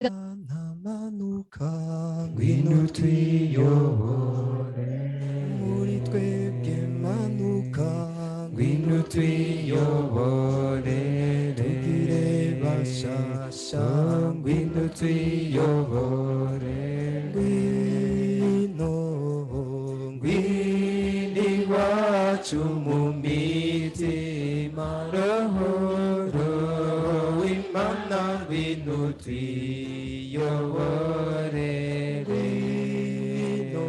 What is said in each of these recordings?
Ntamanuka, Ngwino utuyobore. Muri twebwe manuka, Ngwino utuyoborere. Tugire bashasha. Ngwino utuyoborere. Ngwino. Ngwino iwacu mu mitima, Roho, Roho w'Imana, ngwino utwiyoborere. Ngwino.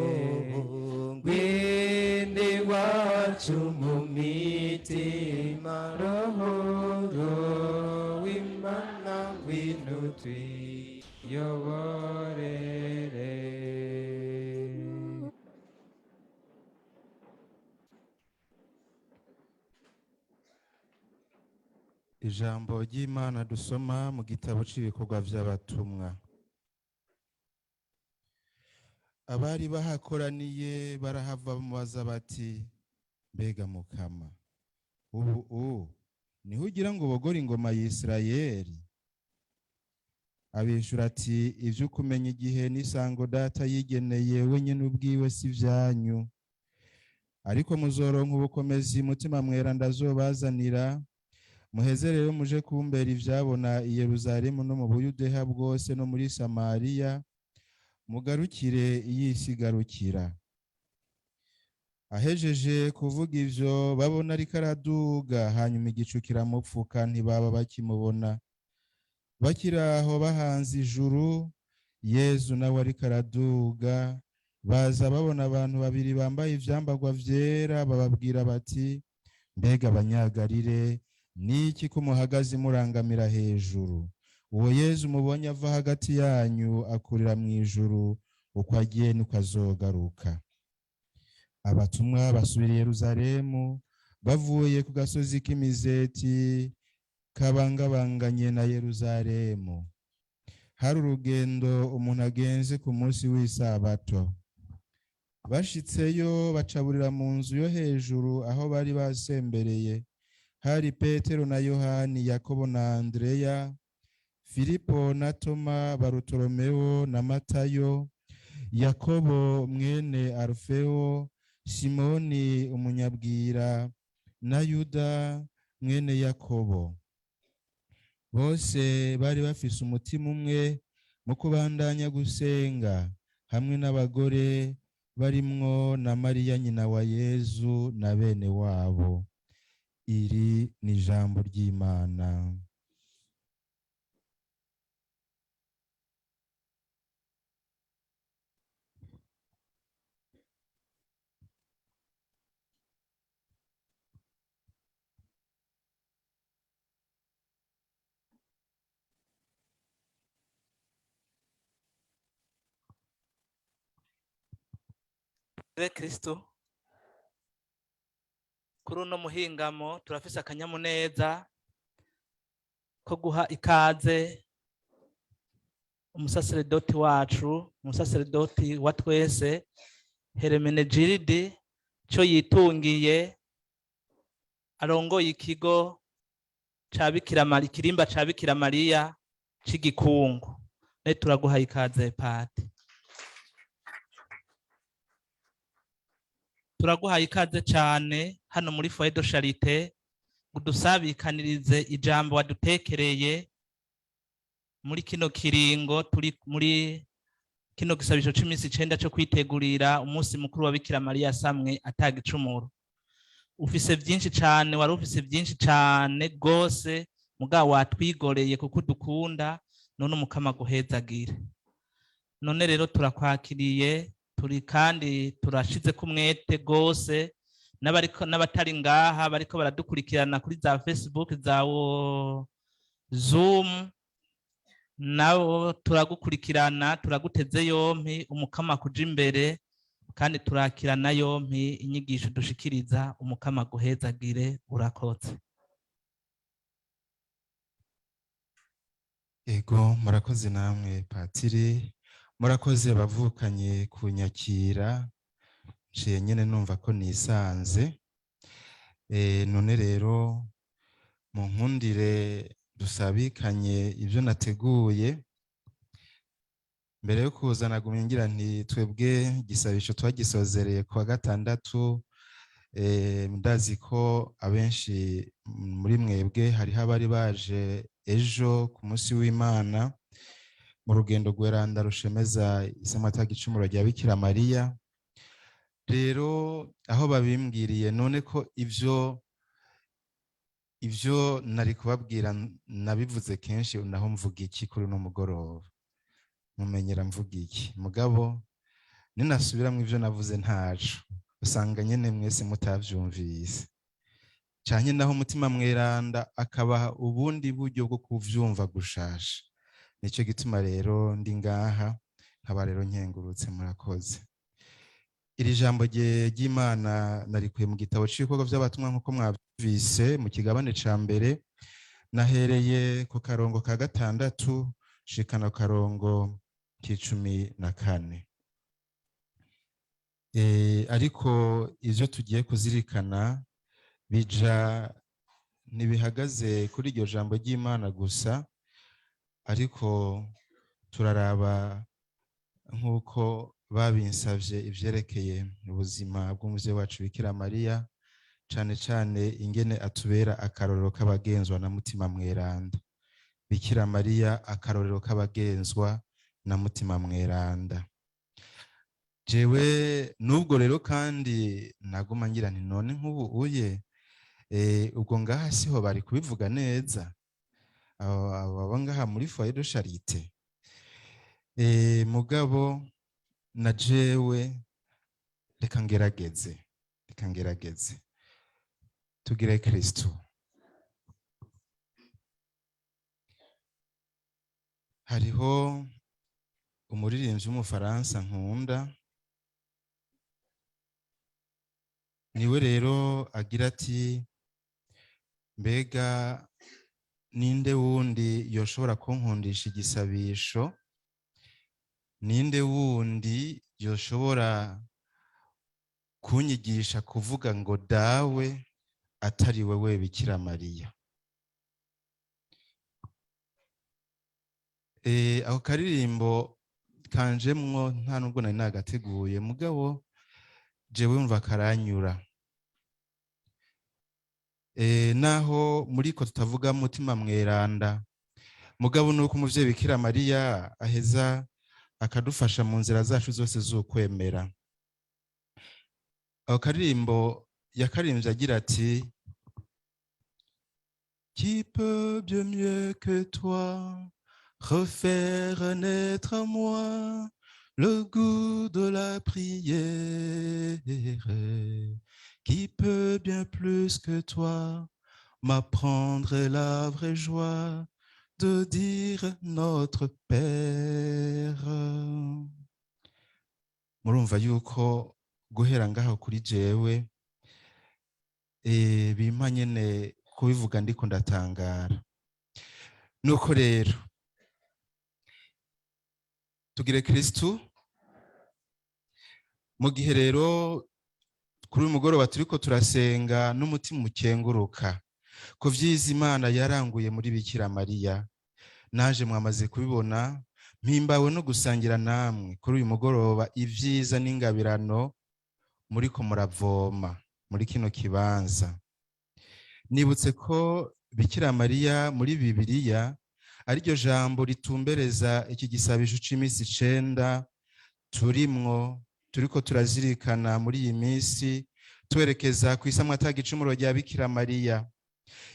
Ngwino iwacu mu mitima, Roho, Roho w'Imana, ngwino utwiyoborere. Ijambo ry'Imana dusoma mu gitabo cy'ibikorwa by'abatumwa. Abari bahakoraniye barahava bamubaza bati: "Mbega Mukama, ubu niho ugira ngo ubogore ingoma y'Isirayeli?" Abishura ati: "Ibyo kumenya igihe n'isango Data yigeneye wenyine ubwiwe si ibyanyu, ariko muzoronka ubukomezi Mutima Mweranda azobazanira, muheze rero muje kumbera ivyabona i Yerusalemu no mu Buyudeha bwose no muri Samariya, mugarukire iy'isi igarukira." Ahejeje kuvuga ivyo, babona ariko araduga, hanyuma igicu kiramupfuka, ntibaba bakimubona. Bakiri aho bahanze ijuru, Yezu nawe ariko araduga, baza babona abantu babiri bambaye ivyambagwa vyera, bababwira bati: "Mbega Abanyagalile, niki ko muhagaze murangamira hejuru? Uwo Yezu mubonye ava hagati yanyu akurira mu ijuru, uko agiye niko azogaruka." Abatumwa basubira i Yeruzalemu bavuye ku gasozi k'Imizeti kabangabanganye na Yeruzalemu. Hari urugendo umuntu agenze ku munsi w'isabato. Bashitseyo, bacaburira mu nzu yo hejuru aho bari basembereye. Hari Petero na Yohani, Yakobo na Andereya, Filipo na Toma, Barutolomeo na Matayo, Yakobo mwene Alufeo, Simoni umunyabwira na Yuda mwene Yakobo. Bose bari bafise umutima umwe mu kubandanya gusenga, hamwe n'abagore barimwo na Mariya nyina wa Yezu na bene wabo. Iri ni ijambo ry'Imana. Kristo, kuri uno muhingamo turafise akanyamuneza ko guha ikaze umusaseredoti wacu, umusaseredoti wa twese, Hermenegilde cyo yitungiye, arongoye ikigo ca Bikira Mariya, ikirimba ca Bikira Mariya c'igikungu. Ne turaguha ikaze, pati. Turaguhaye ikaze cyane hano muri Foyer de Charité, udusabikanirize ijambo wadutekereye muri kino kiringo turi muri kino gisabisho c'iminsi 9 cyo kwitegurira umunsi mukuru wa Bikira Mariya samwe atagicumuro. Ufise byinshi cyane, wari ufise byinshi cyane gose, mugabo watwigoreye kuko udukunda. None Umukama guhezagire. None rero turakwakiriye, turi kandi turashize ku mwete gose n'abariko n'abatari ngaha bariko baradukurikirana kuri za Facebook, za Zoom, nabo turagukurikirana, turaguteze yompi. Umukama kuja imbere, kandi turakirana yompi inyigisho dushikiriza. Umukama guhezagire, urakotse. Ego, murakoze namwe patiri, murakoze bavukanye kunyakira. Nciye nyene numva ko nisanze. None rero mu nkundire dusabikanye ibyo nateguye. Mbere yo kuza nagumye ngira nti twebwe igisabisho twagisozereye kuwa gatandatu. Ndazi ko abenshi muri mwebwe hariho abari baje ejo ku munsi w'Imana mu rugendo rweranda rushemeza isamata gicumuro rya Bikira Mariya. Rero aho babimbwiriye none ko ivyo nari kubabwira nabivuze kenshi, naho mvuga iki kuri uno mugoroba? Mumenyera mvuga iki? Mugabo ninasubiramwo ivyo navuze, ntaco usanga nyene mwese mutavyumvise, canke naho Umutima Mweranda akabaha ubundi buryo bwo kuvyumva gushasha. Nico gituma rero ndi ngaha, nkaba rero nkengurutse. Murakoze. Iri jambo ry'Imana narikuye mu gitabo c'ibikorwa vy'abatumwa, nk'uko mwavyumvise, mu kigabane ca mbere. Nahereye ku karongo ka 6 shikana ku karongo k'14. Ariko ivyo tugiye kuzirikana bija ntibihagaze kuri iryo jambo ry'Imana gusa, ariko turaraba, nk'uko babinsavye, ivyerekeye ubuzima bw'umuvyeyi wacu Bikira Mariya, cane cane ingene atubera akarorero k'abagenzwa na Mutima Mweranda. Bikira Mariya, akarorero k'abagenzwa na Mutima Mweranda. Jewe nubwo rero kandi naguma ngira nti none nk'ubu uye ubwo ngaha siho bari kubivuga neza, abo baba ngaha muri foyer de charité. Mugabo na jewe reka ngerageze, reka ngerageze. Tugire Kristo. Hariho umuririmbyi w'Umufaransa nkunda, niwe rero agira ati: "Mbega ninde wundi yoshobora kunkundisha igisabisho? Ninde wundi yoshobora kunyigisha kuvuga ngo Dawe atari wewe Bikira Mariya?" Ako karirimbo kanjemwo nta nubwo nari nagateguye, mugabo jewe wumva karanyura. Naho muriko tutavuga Mutima Mweranda, mugabo nuko umuvyeyi Bikira Mariya aheza akadufasha mu nzira zacu zose z'ukwemera. Ako karirimbo yakaririmbye agira ati: "Qui peut bien mieux que toi refaire naître en moi le goût de la prière? Qui peut bien plus que toi m'apprendre la vraie joie de dire notre Père?" Murumva yuko guhera ngaho kuri jewe bimpa nyene kubivuga ndiko ndatangara. Nuko rero tugire Kristu. Mu gihe rero kuri uyu mugoroba turiko turasenga n'umutima ukenguruka ku vyiza Imana yaranguye muri Bikira Mariya, naje mwamaze kubibona, mpimbawe no gusangira namwe kuri uyu mugoroba ivyiza n'ingabirano muriko muravoma muri kino kibanza. Nibutse ko Bikira Mariya muri Bibiliya ariryo jambo ritumbereza iki gisabisho c'imisi 9 turimwo, turiko turazirikana muri iyi minsi twerekeza ku isamwa atagicumuro rya Bikira Mariya.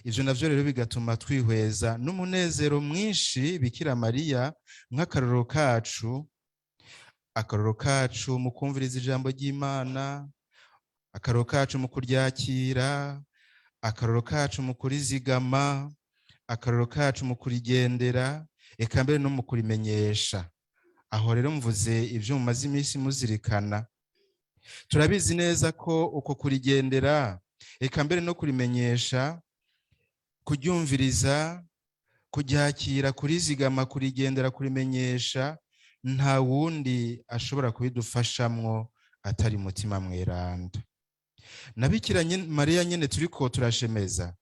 Ivyo navyo rero bigatuma twihweza n'umunezero mwinshi Bikira Mariya nk'akarorero kacu, akarorero kacu mu kumviriza ijambo ry'Imana, akarorero kacu mu kuryakira, akarorero kacu mu kurizigama, akarorero kacu mu kurigendera, eka mbere no mu kurimenyesha. Aho rero mvuze ivyo mumaze iminsi muzirikana. Turabizi neza ko uko kurigendera, eka mbere no kurimenyesha, kuryumviriza, kuryakira, kurizigama, kurigendera, kurimenyesha, nta wundi ashobora kubidufashamwo atari Mutima Mweranda. Na Bikira Mariya nyene turiko turashemeza,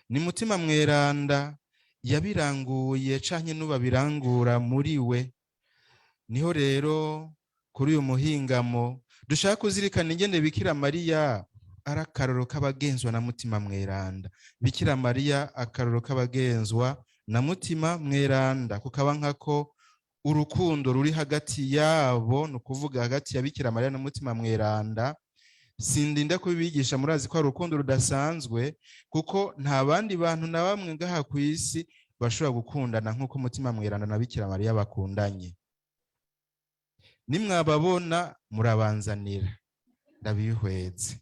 ni Mutima Mweranda yabiranguye canke n'ubabirangura muri we. Niho rero kuri uyu muhingamo dushaka kuzirikana ingene Bikira Mariya ari akarorero k'abagenzwa na Mutima Mweranda. Bikira Mariya, akarorero k'abagenzwa na Mutima Mweranda, kukaba nkako urukundo ruri hagati yabo, ni ukuvuga hagati ya Bikira Mariya na Mutima Mweranda. Sindinda kubibigisha, murazi ko ari urukundo rudasanzwe, kuko nta bandi bantu na bamwe ngaha ku isi bashobora gukundana nk'uko Mutima Mweranda na Bikira Mariya bakundanye. Nimwababona murabanzanira, ndabihweze.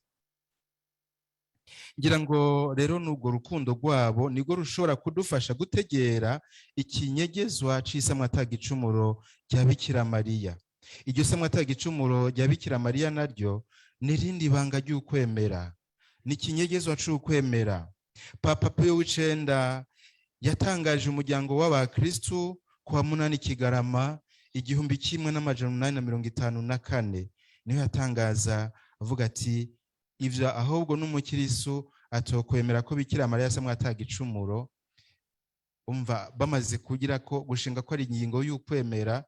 Ngira ngo rero n'urwo rukundo rwabo nirwo rushobora kudufasha gutegera ikinyegezwa c'isamwa atagicumuro rya Bikira Mariya. Iryo samwa atagicumuro rya Bikira Mariya naryo ni irindi banga ry'ukwemera, ni ikinyegezwa c'ukwemera. Papa Piyo w'icenda yatangaje umuryango w'abakristu ku wa 8 Kigarama 1854. Niho yatangaza avuga ati: "Ivyo ahubwo n'umukirisu atokwemera ko Bikira Mariya yasamwe atagicumuro." Umva, bamaze kugira ko gushinga ko ari ingingo y'ukwemera,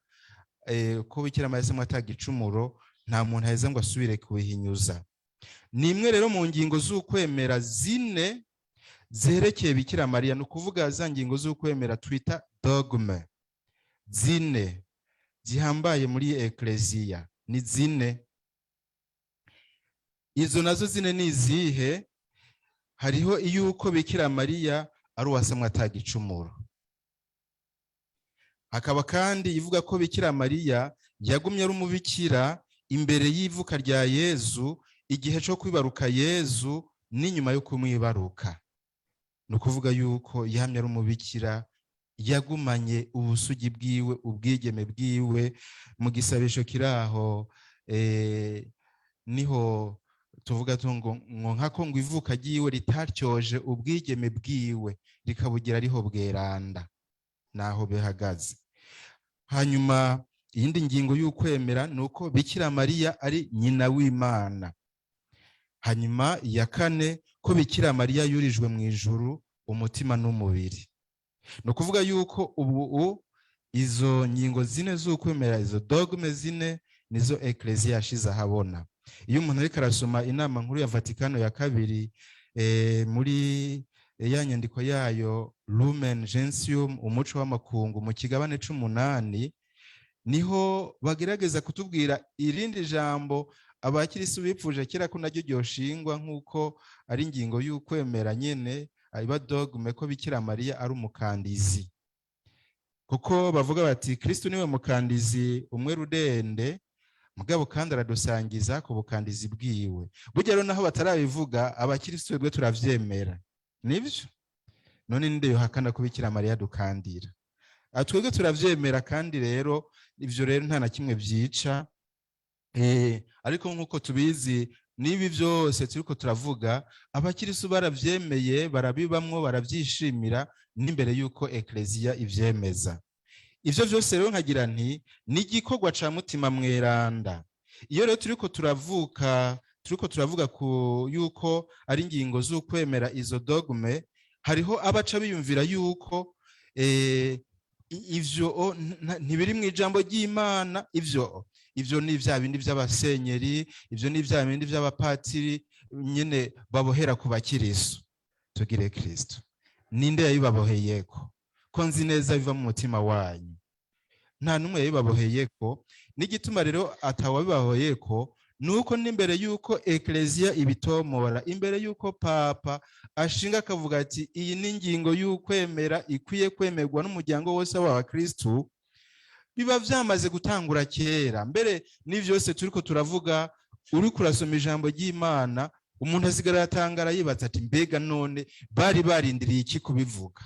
ko Bikira Mariya yasamwe atagicumuro, nta muntu aheza ngo asubire kubihinyuza. Ni imwe rero mu ngingo z'ukwemera zine zerekeye Bikira Mariya, ni ukuvuga za ngingo z'ukwemera twita dogme zine zihambaye muri ekleziya. Ni zine. Izo nazo zine ni izihe? Hariho iy'uko Bikira Mariya ari uwasamwe atagicumuro. Hakaba kandi ivuga ko Bikira Mariya yagumye ari umubikira imbere y'ivuka rya Yezu, igihe cyo kwibaruka Yezu n'inyuma yo kumwibaruka. Ni ukuvuga yuko yamye ari umubikira, yagumanye ubusugi bwiwe, ubwigeme bwiwe. Mu gisabisho kiri aho niho tuvuga ngo nkako ngo ivuka ryiwe ritaryoje ubwigeme bwiwe, rikabugira ariho bweranda, naho bihagaze. Hanyuma iyindi ngingo y'ukwemera ni uko Bikira Mariya ari nyina w'Imana. Hanyuma iya kane, ko Bikira Mariya yurijwe mu ijuru umutima n'umubiri. Ni ukuvuga yuko ubu izo ngingo zine z'ukwemera, izo dogme zine, nizo ekleziya yashize ahabona. Iyo umuntu ariko arasoma Inama Nkuru ya Vatikano ya Kabiri, muri ya nyandiko yayo Lumen Gentium, umuco w'amakungu, mu kigabane c'umunani, niho bagerageza kutubwira irindi jambo abakirisitu bipfuje kera ko naryo ryoshingwa nk'uko ari ingingo y'ukwemera nyene, iba dogme, ko Bikira Mariya ari umukandizi. Kuko bavuga bati: "Kristo niwe mukandizi umwe rudende, mugabo kandi aradusangiza ku bukandizi bwiwe." Burya rero naho batarabivuga, abakirisitu twebwe turavyemera. Nivyo none, ninde yohakana ko Bikira Mariya dukandira? Twebwe turavyemera. Kandi rero ivyo rero nta na kimwe vyica. Ariko nk'uko tubizi, n'ibi byose turiko turavuga, abakirisu baravyemeye, barabibamwo, baravyishimira n'imbere y'uko ekleziya ivyemeza. Ivyo vyose rero nkagira nti ni igikorwa ca Mutima Mweranda. Iyo rero turiko turavuka, turiko turavuga ku yuko ari ingingo z'ukwemera izo dogme, hariho abaca biyumvira yuko ivyo ntibiri mu ijambo ry'Imana, ivyo ni vya bindi by'abasenyeri, ivyo ni vya bindi by'abapatiri nyene babohera ku bakirisu. Tugire Kristo, ninde yabibaboheyeko, ko nzi neza biva mu mutima wanyu? Nta n'umwe yabibaboheyeko. N'igituma rero atawabibaboheyeko nuko n'imbere y'uko ekleziya ibitomora, imbere y'uko papa ashinga akavuga ati: "Iyi ni ingingo y'ukwemera ikwiye kwemerwa n'umuryango wose w'abakristu", biba vyamaze gutangura kera. Mbere n'ivyose turiko turavuga, uriko urasoma ijambo ry'Imana, umuntu asigara yatangara, yibaza ati: "Mbega none bari barindiriye iki kubivuga?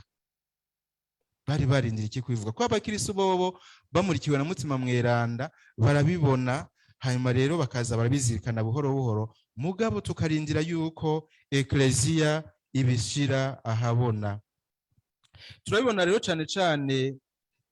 Bari barindiriye iki kubivuga?" Ko abakristu bobo bamurikiwe na Mutima Mweranda barabibona, hanyuma rero bakaza barabizirikana buhoro buhoro, mugabo tukarindira yuko ekleziya ibishira ahabona. Turabibona rero cane cane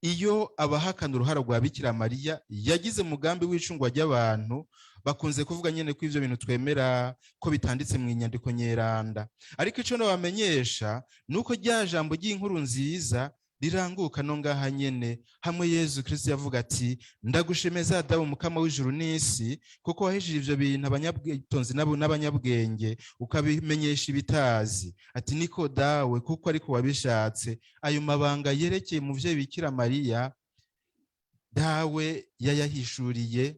iyo abahakana uruhara rwa Bikira Mariya yagize umugambi w'icungwa ry'abantu bakunze kuvuga nyene ko ivyo bintu twemera ko bitanditse mu inyandiko nyeranda. Ariko ico nabamenyesha nuko rya jambo ry'inkuru nziza riranguka no ngaha nyene, hamwe Yezu Kristo yavuga ati: "Ndagushemeza Dawe, Umukama w'ijuru n'isi, kuko wahishije ivyo bintu abanyabwitonzi n'abanyabwenge, ukabimenyesha ibitazi." Ati: "Niko Dawe, kuko ariko wabishatse." Ayo mabanga yerekeye umuvyeyi Bikira Mariya, Dawe yayahishuriye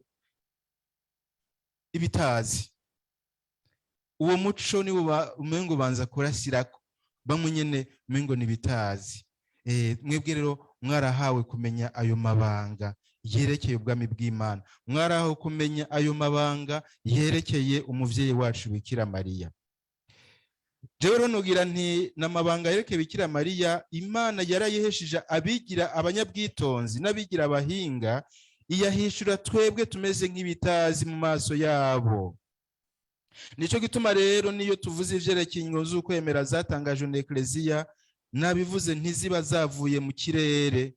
ibitazi. Uwo muco ni umengo ubanza kurasirako bamwe nyene, umengo ni ibitazi. Mwebwe rero mwarahawe kumenya ayo mabanga yerekeye ubwami bw'Imana, mwarahawe kumenya ayo mabanga yerekeye umuvyeyi wacu Bikira Mariya. Jewe rero nugira nti n'amabanga yerekeye Bikira Mariya, Imana yarayihesheje abigira abanyabwitonzi n'abigira abahinga, iyahishura twebwe tumeze nk'ibitazi mu maso yabo. Nico gituma rero niyo tuvuze ivyerekeye ingingo z'ukwemera zatangajwe na Ekleziya, nabivuze, ntiziba zavuye mu kirere,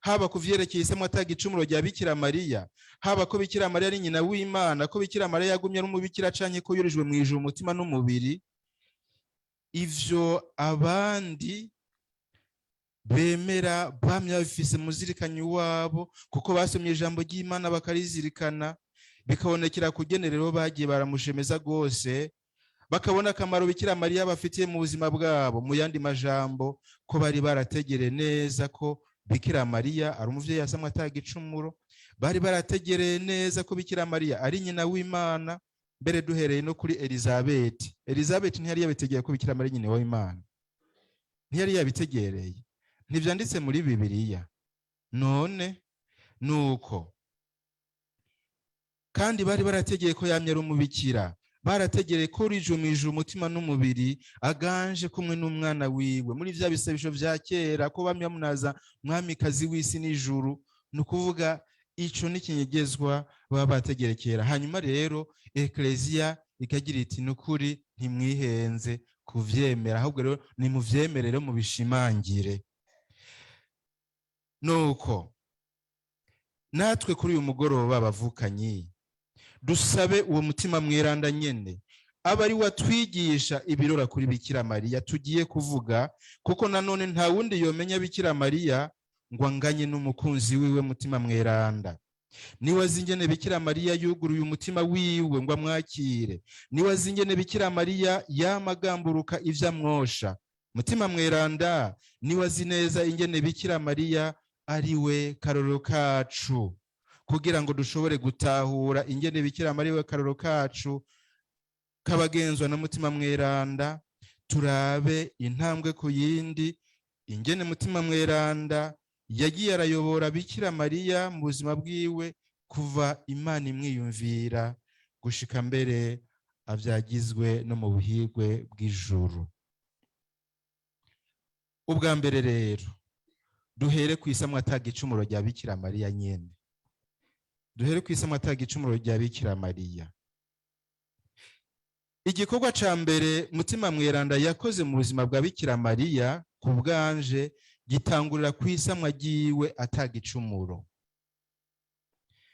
haba ku vyerekeye isamwa atagicumuro rya Bikira Mariya, haba ko Bikira Mariya ari nyina w'Imana, ko Bikira Mariya yagumye ari umubikira, canke ko yurijwe mu ijuru umutima n'umubiri. Ivyo abandi bemera bamye babifise muzirikanyi wabo, kuko basomye ijambo ry'Imana bakarizirikana, bikabonekera kugene rero bagiye baramushemeza rwose, bakabona akamaro Bikira Mariya bafitiye mu buzima bwabo. Mu yandi majambo, ko bari barategereye neza ko Bikira Mariya ari umuvyeyi yasamwe atagicumuro, bari barategereye neza ko Bikira Mariya ari nyina w'Imana. Mbere duhereye no kuri Elizabeti, Elizabeti ntiyari yabitegeye ko Bikira Mariya nyina w'Imana? Ntiyari yabitegereye? Ntivyanditse muri Bibiliya? None nuko kandi bari barategeye ko yamye ari umubikira, barategereye ko rije mu ijuru umutima n'umubiri, aganje kumwe n'umwana wiwe muri vya bisabisho vya kera, ko bamye bamunaza mwamikazi w'isi n'ijuru. Ni ukuvuga ico n'ikinyegezwa baba bategerekera. Hanyuma rero Ekleziya ikagira iti: "Ni ukuri ntimwihenze kuvyemera, ahubwo rero nimuvyemere rero mubishimangire." Nuko natwe kuri uyu mugoroba, bavukanyi, dusabe uwo Mutima Mweranda nyene aba ari watwigisha ibirora kuri Bikira Mariya tugiye kuvuga, kuko nanone nta wundi yomenya Bikira Mariya ngo anganye n'umukunzi wiwe Mutima Mweranda. Niwe azi ingene Bikira Mariya yuguruye umutima wiwe ngo amwakire, niwe azi ingene Bikira Mariya yamagamburuka ivyo amwosha. Mutima Mweranda niwe azi neza ingene Bikira Mariya ari we karorero kacu. Kugira ngo dushobore gutahura ingene Bikira Mariya we karorero kacu kabagenzwa na Mutima Mweranda, turabe intambwe ku yindi ingene Mutima Mweranda yagiye arayobora Bikira Mariya mu buzima bwiwe, kuva Imana imwiyumvira gushika mbere avyagizwe no mu buhirwe bw'ijuru. Ubwa mbere rero duhere ku isamwa atagicumuro rya Bikira Mariya nyene. Duhere ku isamwa atagicumuro rya Bikira Mariya. Igikorwa ca mbere Mutima Mweranda yakoze mu buzima bwa Bikira Mariya, ku bwanje, gitangurira ku isamwa ryiwe atagicumuro.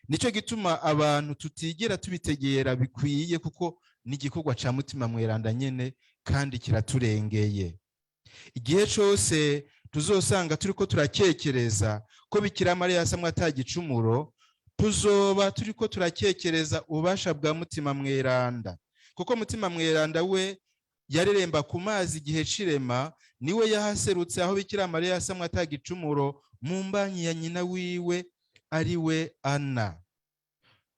Nico gituma abantu tutigera tubitegera bikwiye, kuko ni igikorwa ca Mutima Mweranda nyene kandi kiraturengeye. Igihe cose tuzosanga turiko turakekereza ko Bikira Mariya yasamwe atagicumuro, tuzoba turiko turakekereza ububasha bwa Mutima Mweranda, kuko Mutima Mweranda we yareremba ku mazi igihe c'irema, niwe yahaserutse aho Bikira Mariya yasamwe atagicumuro mu mbanyi ya nyina wiwe, ari we Ana.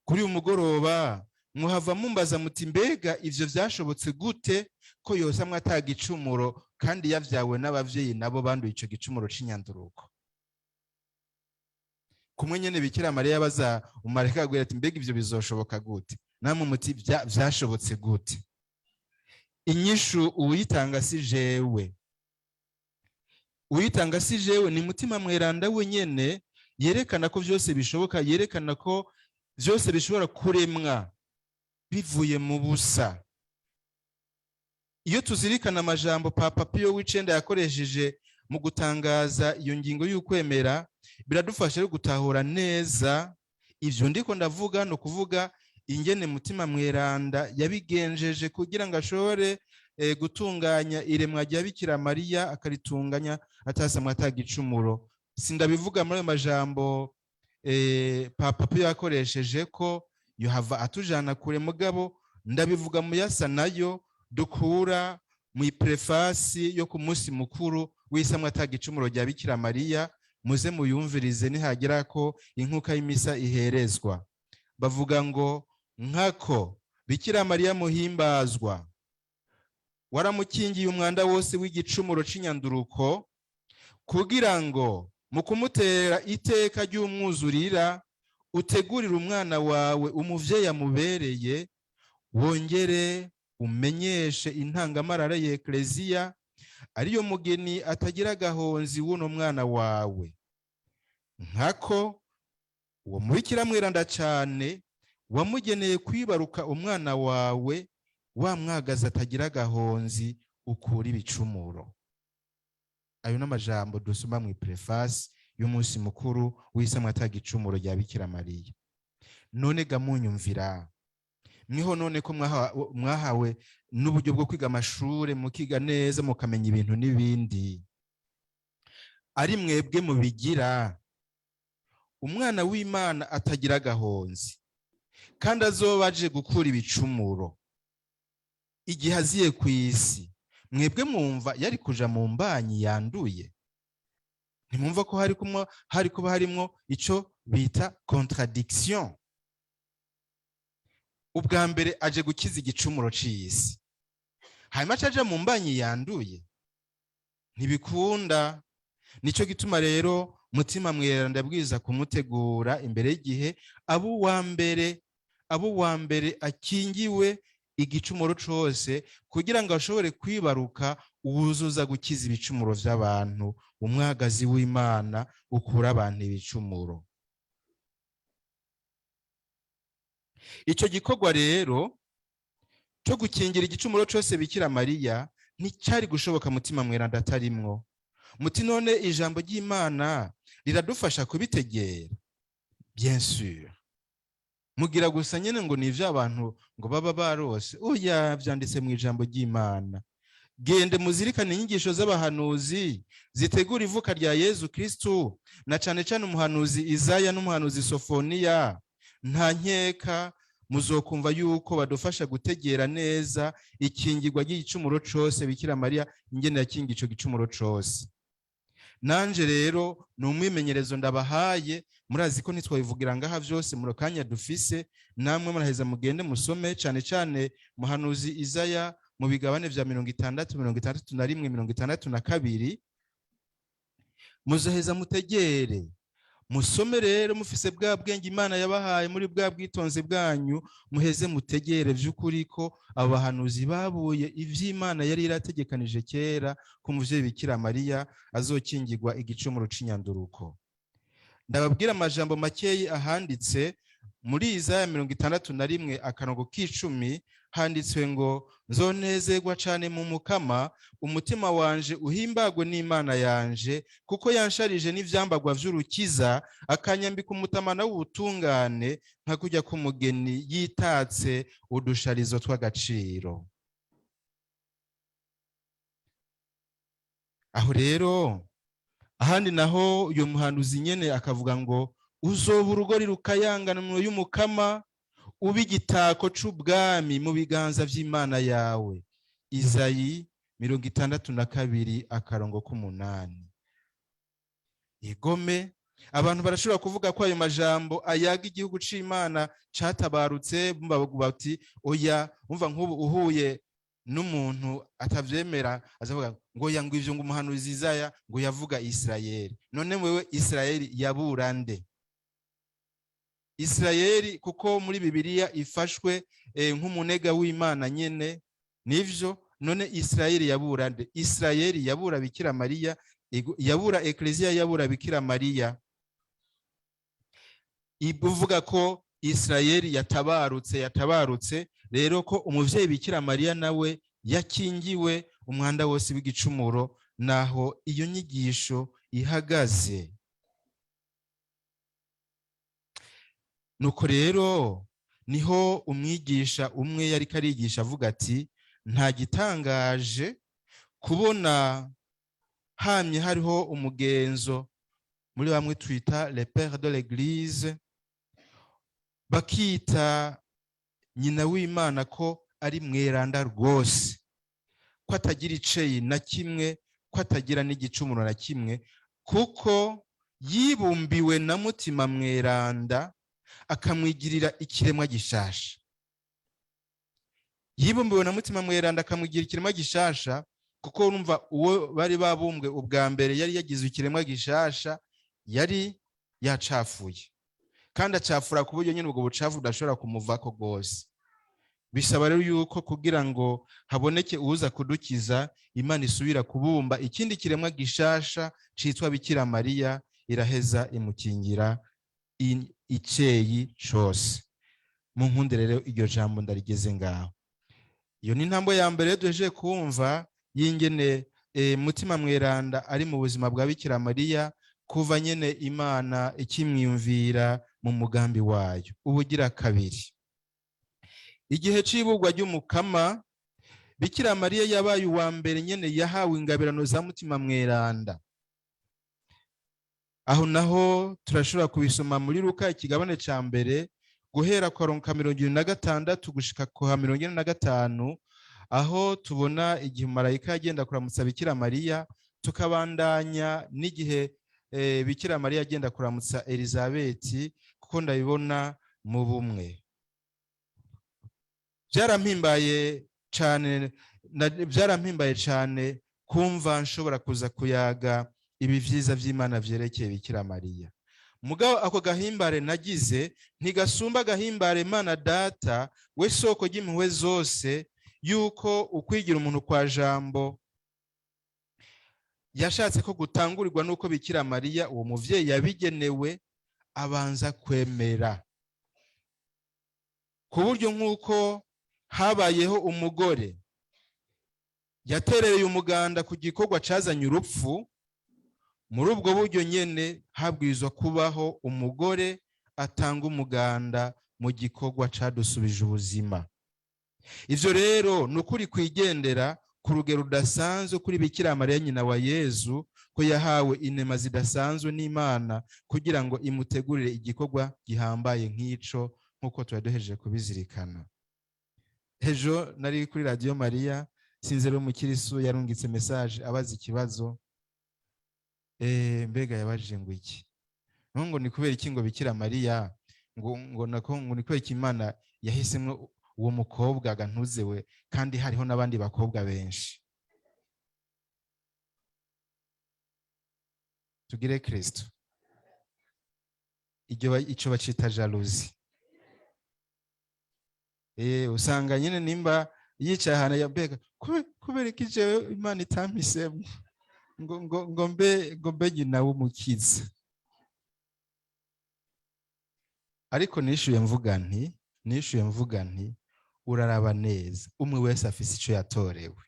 Kuri uyu mugoroba muhava mumbaza muti: "Mbega ivyo vyashobotse gute ko yosamwe atagicumuro kandi yavyawe n'abavyeyi nabo banduye ico gicumuro c'inyanduruko?" Kumwe nyene Bikira Mariya baza umareka agwira ati: "Mbega ivyo bizoshoboka gute?" Namwe muti: "Vyashobotse gute?" Inyishu uwuyitanga si jewe, uwuyitanga si jewe, ni Mutima Mweranda wenyene yerekana ko vyose bishoboka, yerekana ko vyose bishobora kuremwa bivuye mu busa. Iyo tuzirikana amajambo Papa Pio w'icenda yakoresheje mu gutangaza iyo ngingo y'ukwemera, biradufasha rero gutahura neza ivyo ndiko ndavuga, no kuvuga ingene Mutima Mweranda yabigenjeje kugira ngo ashobore gutunganya iremwa rya Bikira Mariya, akaritunganya atasamwa atagicumuro. Sindabivuga muri ayo majambo Papa Pio yakoresheje, ko yohava atujana kure, mugabo ndabivuga mu yasa nayo dukura mu prefasi yo ku munsi mukuru w'isamwa atagicumuro rya Bikira Mariya. Muze muyumvirize nihagera ko inkuka y'imisa iherezwa. Bavuga ngo: "Nkako Bikira Mariya muhimbazwa, waramukingiye umwanda wose w'igicumuro c'inyanduruko, kugira ngo mu kumutera iteka ry'umwuzurira utegurire umwana wawe umuvyeyi amubereye, wongere umenyeshe intangamarara ya Ekleziya, ariyo mugeni atagira agahonzi w'uno mwana wawe. Nkako uwo mubikira mweranda cane wamugeneye kwibaruka umwana wawe, wa mwagazi atagira agahonzi ukura ibicumuro." Ayo n'amajambo dusoma mu prefasi y'umunsi mukuru w'isamwa atagicumuro rya Bikira Mariya. None ga munyumvira mwiho, none ko mwahawe n'uburyo bwo kwiga amashure, mukiga neza, mukamenya ibintu n'ibindi, ari mwebwe mubigira, umwana w'Imana atagira agahonzi kandi azoba aje gukura ibicumuro igihe aziye ku isi, mwebwe mwumva yari kuja mu mbanyi yanduye? Ntimwumva ko hari kuba harimwo ico bita contradiction? Ubwa mbere aje gukiza igicumuro c'isi, hanyuma aca aja mu mbanyi yanduye? Ntibikunda. Nico gituma rero Mutima Mweranda ndabwiza kumutegura imbere y'igihe, abo uwa mbere akingiwe igicumuro cose, kugira ngo ashobore kwibaruka uwuzuza gukiza ibicumuro vy'abantu, umwagazi w'Imana ukura abantu ibicumuro. Ico gikorwa rero cyo gukingira igicumuro cose Bikira Mariya nticyari gushoboka Mutima Mweranda atarimwo. Muti: "None ijambo ry'Imana riradufasha kubitegera?" Bien sûr. Mugira gusa nyene ngo ni ivy'abantu ngo baba barose. Oya, vyanditse mu ijambo ry'Imana. Gende muzirikane inyigisho z'abahanuzi zitegura ivuka rya Yezu Kristu, na cane cane umuhanuzi Izaya n'umuhanuzi Sofoniya. Nta nkeka muzokumva yuko badufasha gutegera neza ikingirwa ry'igicumuro cose Bikira Mariya, ingene yakinga ico gicumuro cose. Nanje rero ni umwimenyerezo ndabahaye. Murazi ko ntitwabivugira ngaha vyose mu kanya dufise. Namwe muraheza mugende musome cane cane muhanuzi Izaya mu bigabane vya 60, 61, 62. Muzoheza mutegere, musome rero mufise bwa bwenge Imana yabahaye, muri bwa bwitonzi bwanyu, muheze mutegere vy'ukuri ko abo bahanuzi babuye ivy'Imana yari irategekanije kera, ko umuvyeyi Bikira Mariya azokingirwa igicumuro c'inyanduruko. Ndababwira amajambo makeyi ahanditse muri Izaya 61 akarongo k'icumi. Handitswe ngo: "Nzonezerwa cane mu Mukama, umutima wanje uhimbagwe n'Imana yanje, kuko yansharije n'ivyambagwa vy'urukiza, akanyambika umutamana w'ubutungane, nka kurya k'umugeni yitatse udusharizo tw'agaciro." Aho rero ahandi naho uyu muhanuzi nyene akavuga ngo: "Uzoba urugori rukayangana mu y'Umukama, uba igitako c'ubwami mu biganza vy'Imana yawe." Izayi 62 akarongo k'umunani. Igome, abantu barashobora kuvuga ko ayo majambo ayaga igihugu c'Imana catabarutse. Bati: "Oya." Umva, nk'ubu uhuye n'umuntu atavyemera, azavuga ngo: "Ya, ngo ivyo ngo umuhanuzi Izaya ngo yavuga Isirayeli." None wewe, Isirayeli yabura nde? Isirayeli, kuko muri Bibiliya ifashwe nk'umunega w'Imana nyene, nivyo. None Isirayeli yabura nde? Isirayeli yabura Bikira Mariya, yabura Ekleziya, yabura Bikira Mariya. Ibuvuga ko Isirayeli yatabarutse, yatabarutse rero ko umuvyeyi Bikira Mariya nawe yakingiwe umwanda wose w'igicumuro, naho iyo nyigisho ihagaze. Nuko rero niho umwigisha umwe yariko arigisha avuga ati: Nta gitangaje kubona hamye hariho umugenzo muri bamwe twita les pères de l'Église, bakita nyina w'Imana ko ari mweranda rwose, ko atagira iceyi na kimwe, ko atagira n'igicumuro na kimwe, kuko yibumbiwe na Mutima Mweranda akamwigirira ikiremwa gishasha. Yibumbiwe na Mutima Mweranda akamwigira ikiremwa gishasha, kuko urumva uwo bari babumbwe ubwa mbere yari yagize ikiremwa gishasha yari yacafuye, kandi acafura ku buryo nyine ubwo bucafu budashobora kumuvako rwose. Bisaba rero yuko kugira ngo haboneke uza kudukiza, Imana isubira kubumba ikindi kiremwa gishasha citwa Bikira Mariya, iraheza imukingira iceyi cose. Mu nkunde rero iryo jambo ndarigeze ngaho. Iyo ni intambwe ya mbere duhejeje kumva y'ingene Mutima Mweranda ari mu buzima bwa Bikira Mariya kuva nyene Imana ikimwiyumvira mu mugambi wayo. Ubugira kabiri, igihe c'ibugwa ry'Umukama, Bikira Mariya yabaye uwa mbere nyene yahawe ingabirano za Mutima Mweranda. Aho naho turashobora kubisoma muri Luka ikigabane ca mbere, guhera ku karongo ka 76 gushika ku ha 45, aho tubona igihe marayika yagenda kuramutsa Bikira Mariya, tukabandanya n'igihe Bikira Mariya agenda kuramutsa Elizabeti, kuko ndabibona mu bumwe. Byarampimbaye cyane, byarampimbaye cyane kumva nshobora kuza kuyaga ibi vyiza vy'Imana vyerekeye Bikira Mariya. Mugabo ako gahimbare nagize ntigasumba agahimbare Imana Data we soko ry'impuhwe zose, yuko ukwigira umuntu kwa Jambo yashatse ko gutangurirwa nuko Bikira Mariya, uwo muvyeyi yabigenewe, abanza kwemera, ku buryo nk'uko habayeho umugore yaterereye umuganda ku gikorwa cazanye urupfu, muri ubwo buryo nyene habwirizwa kubaho umugore atanga umuganda mu gikorwa cadusubije ubuzima. Ivyo rero ni ukuri kwigendera ku rugero rudasanzwe kuri Bikira Mariya nyina wa Yezu, ko yahawe inema zidasanzwe n'Imana kugira ngo imutegurire igikorwa gihambaye nk'ico, nk'uko tuba duhejeje kubizirikana. Ejo nari kuri Radiyo Mariya, sinzi rero, umukirisu yarungitse message abaza ikibazo. Mbega yabajije ngo iki? Ngo ni kubera iki ngo Bikira Mariya ngo nako ngo ni kubera iki Imana yahisemwo uwo mukobwa gantuzewe kandi hariho n'abandi bakobwa benshi? Tugire Kristo. Iryo ico bacita jalousie. Usanga nyine nimba yicaye ahantu yambega kubera iki jewe Imana itampisemo ngo mbe nyina w'Umukiza? Ariko nishuye mvuga nti uraraba neza, umwe wese afise ico yatorewe,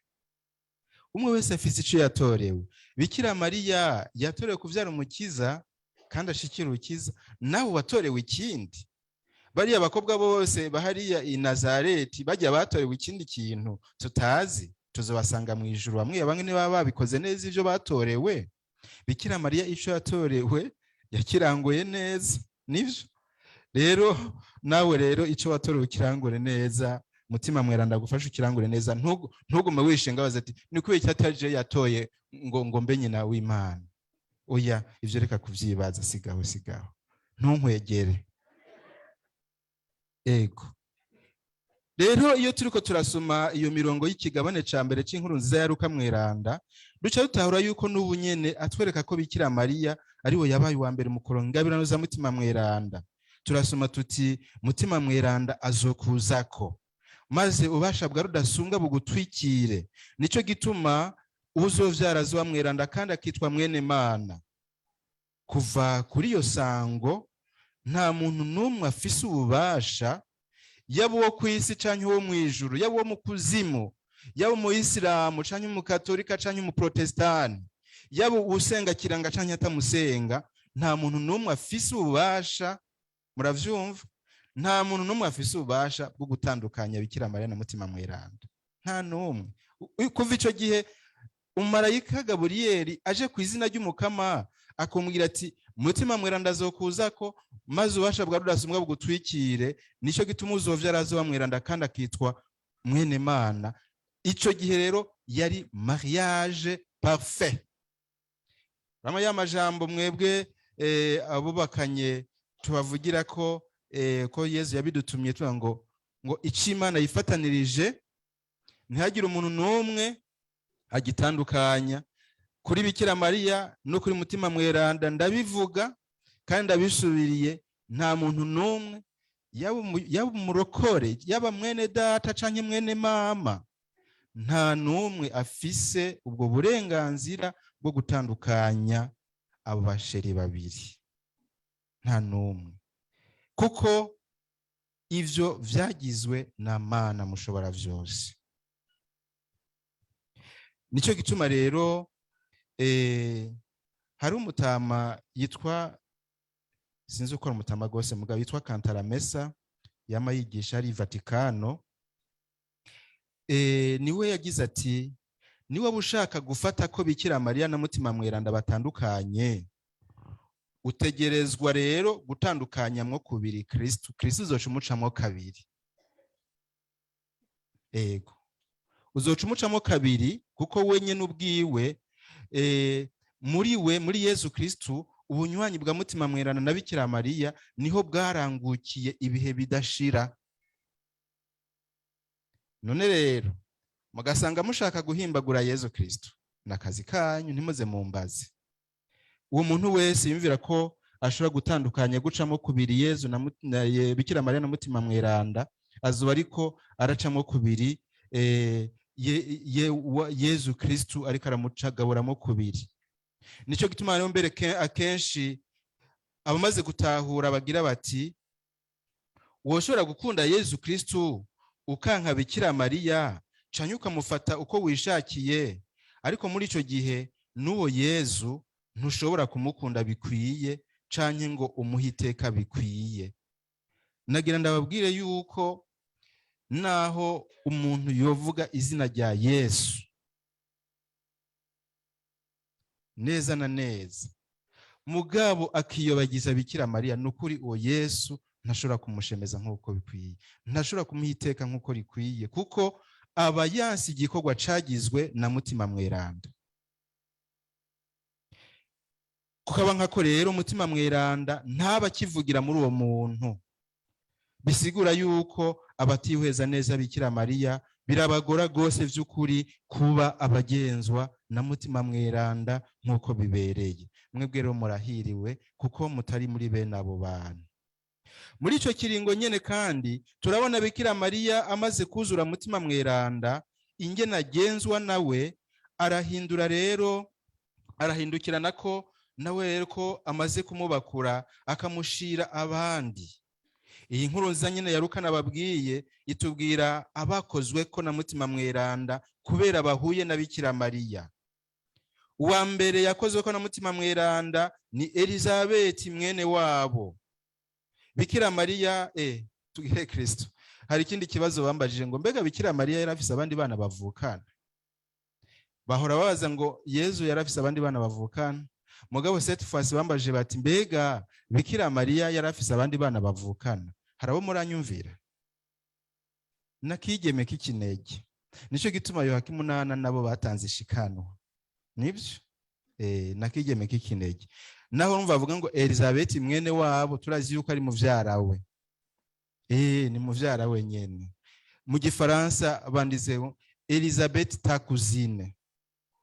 umwe wese afise ico yatorewe. Bikira Mariya yatorewe kuvyara Umukiza kandi ashikira urukiza, nawe watorewe ikindi. Bariya bakobwa bose bahariya i Nazareti bajya batorewe ikindi kintu tutazi, tuzobasanga mu ijuru bamwe bamwe niba babikoze neza ivyo batorewe. Bikira Mariya ico yatorewe yakiranguye neza, nivyo rero nawe rero ico watorewe ukirangure neza. Mutima Mweranda gufasha ukirangure neza, ntugume wishinga baza ati ni kubera iki ataje yatoye ngo mbe nyina w'Imana. Oya, ivyo reka kuvyibaza, sigaho, sigaho, ntunkwegere. Ego rero, iyo turiko turasoma iyo mirongo y'ikigabane ca mbere c'Inkuru Nziza ya Luka Mweranda, duca dutahura yuko n'ubu nyene atwereka ko Bikira Mariya ariwe yabaye uwa mbere mu kuronka ingabirano za Mutima Mweranda. Turasoma tuti: "Mutima Mweranda azokuzako, maze ubasha bwa Rudasumbwa bugutwikire. Nico gituma uzovyara azoba mweranda kandi akitwa Mwene Mana." Kuva kuri iyo sango, nta muntu n'umwe afise ububasha, yaba uwo ku isi canke uwo mu ijuru, yaba uwo mu kuzimu, yaba umuyisilamu canke umukatolika canke umuprotestani, yaba usenga kiranga canke atamusenga, nta muntu n'umwe afise ububasha. Muravyumva? Nta muntu n'umwe afise ububasha bwo gutandukanya Bikira Mariya na Mutima Mweranda. Nta n'umwe. Kuva icyo gihe umumarayika Gaburiyeli aje ku izina ry'Umukama akumubwira ati: "Mutima Mweranda azokuza ko, maze ububasha bwa Rudasumbwa bugutwikire, nicyo gituma uzovyara azoba mweranda kandi akitwa mwene Mana." Icyo gihe rero yari mariage parfait. Rama ya majambo mwebwe abubakanye tubavugira ko ko Yezu yabidutumye, tuvuga ngo icyo Imana yifatanirije ntihagire umuntu n'umwe agitandukanya. Kuri Bikira Mariya no kuri Mutima Mweranda, ndabivuga kandi ndabisubiriye, nta muntu n'umwe, yaba umurokore, yaba mwene data canke mwene mama, nta n'umwe afise ubwo burenganzira bwo gutandukanya abo ba chéris babiri, nta n'umwe, kuko ivyo vyagizwe na Mana Mushobora vyose. Nicyo gituma rero hari umutama yitwa, sinzi uko ari umutama rwose, mugabo yitwa Cantalamessa, yama yigisha ari i Vatikano. Niwe yagize ati: "Niba ushaka gufata ko Bikira Mariya na Mutima Mweranda batandukanye, utegerezwa rero gutandukanyamwo kubiri Kristu. Kristu uzoca umucamwo kabiri." Ego, uzoca umucamo kabiri, kuko wenyine ubwiwe muri we, muri Yezu Kristu, ubunywanyi bwa Mutima Mweranda na Bikira Mariya niho bwarangukiye ibihe bidashira. None rero mugasanga mushaka guhimbagura Yezu Kristu, ni akazi kanyu, ntimuze mumbaze. Uwo muntu wese yumvira ko ashobora gutandukanya, gucamo kubiri Yezu na Bikira Mariya na Mutima Mweranda, azuba ariko aracamo kubiri Yezu Kristu, ariko aramucagaburamo kubiri. Nicyo gituma rero mbere akenshi abamaze gutahura bagira bati: "Woshobora gukunda Yezu Kristu ukanka Bikira Mariya, canke ukamufata uko wishakiye, ariko muri ico gihe n'uwo Yezu ntushobora kumukunda bikwiye canke ngo umuhe iteka bikwiye." Nagira ndababwire yuko naho umuntu yovuga izina rya Yesu neza na neza, mugabo akiyobagiza Bikira Mariya, ni ukuri uwo Yesu ntashobora kumushemeza nk'uko bikwiye, ntashobora kumuha iteka nk'uko rikwiye, kuko aba yansi igikorwa cagizwe na Mutima Mweranda. Kukaba nkako rero Mutima Mweranda ntaba akivugira muri uwo muntu, bisigura yuko abatihweza neza Bikira Mariya birabagora rwose by'ukuri kuba abagenzwa na Mutima Mweranda nk'uko bibereye. Mwebwe rero murahiriwe kuko mutari muri bene abo bantu. Muri icyo kiringo nyene kandi turabona Bikira Mariya amaze kuzura Mutima Mweranda, ingene agenzwa nawe, arahindura rero, arahindukirana ko nawe rero ko amaze kumubakura akamushira abandi. Iyi nkuru nziza nyine ya Luka nababwiye itubwira abakozwe ko na Mutima Mweranda kubera bahuye na Bikira Mariya. Uwa mbere yakozwe ko na Mutima Mweranda ni Elizabeti, mwene wabo Bikira Mariya. Tugire Kristo. Hari ikindi kibazo bambajije ngo: "Mbega Bikira Mariya yari afise abandi bana bavukana?" Bahora babaza ngo Yezu yari afise abandi bana bavukana, mugabo cette fois bambajije bati: "Mbega Bikira Mariya yari afise abandi bana bavukana?" Hari abo muranyumvira nakigeme k'ikinege. Nicyo gituma Yohakimu nana nabo batanze ishikanwa, nibyo nakigeme k'ikinege. Naho urumva bavuga ngo Elizabeth mwene wabo, turazi yuko ari muvyara we, ni muvyara we nyene. Mu gifaransa banditse Elizabeth ta cousine,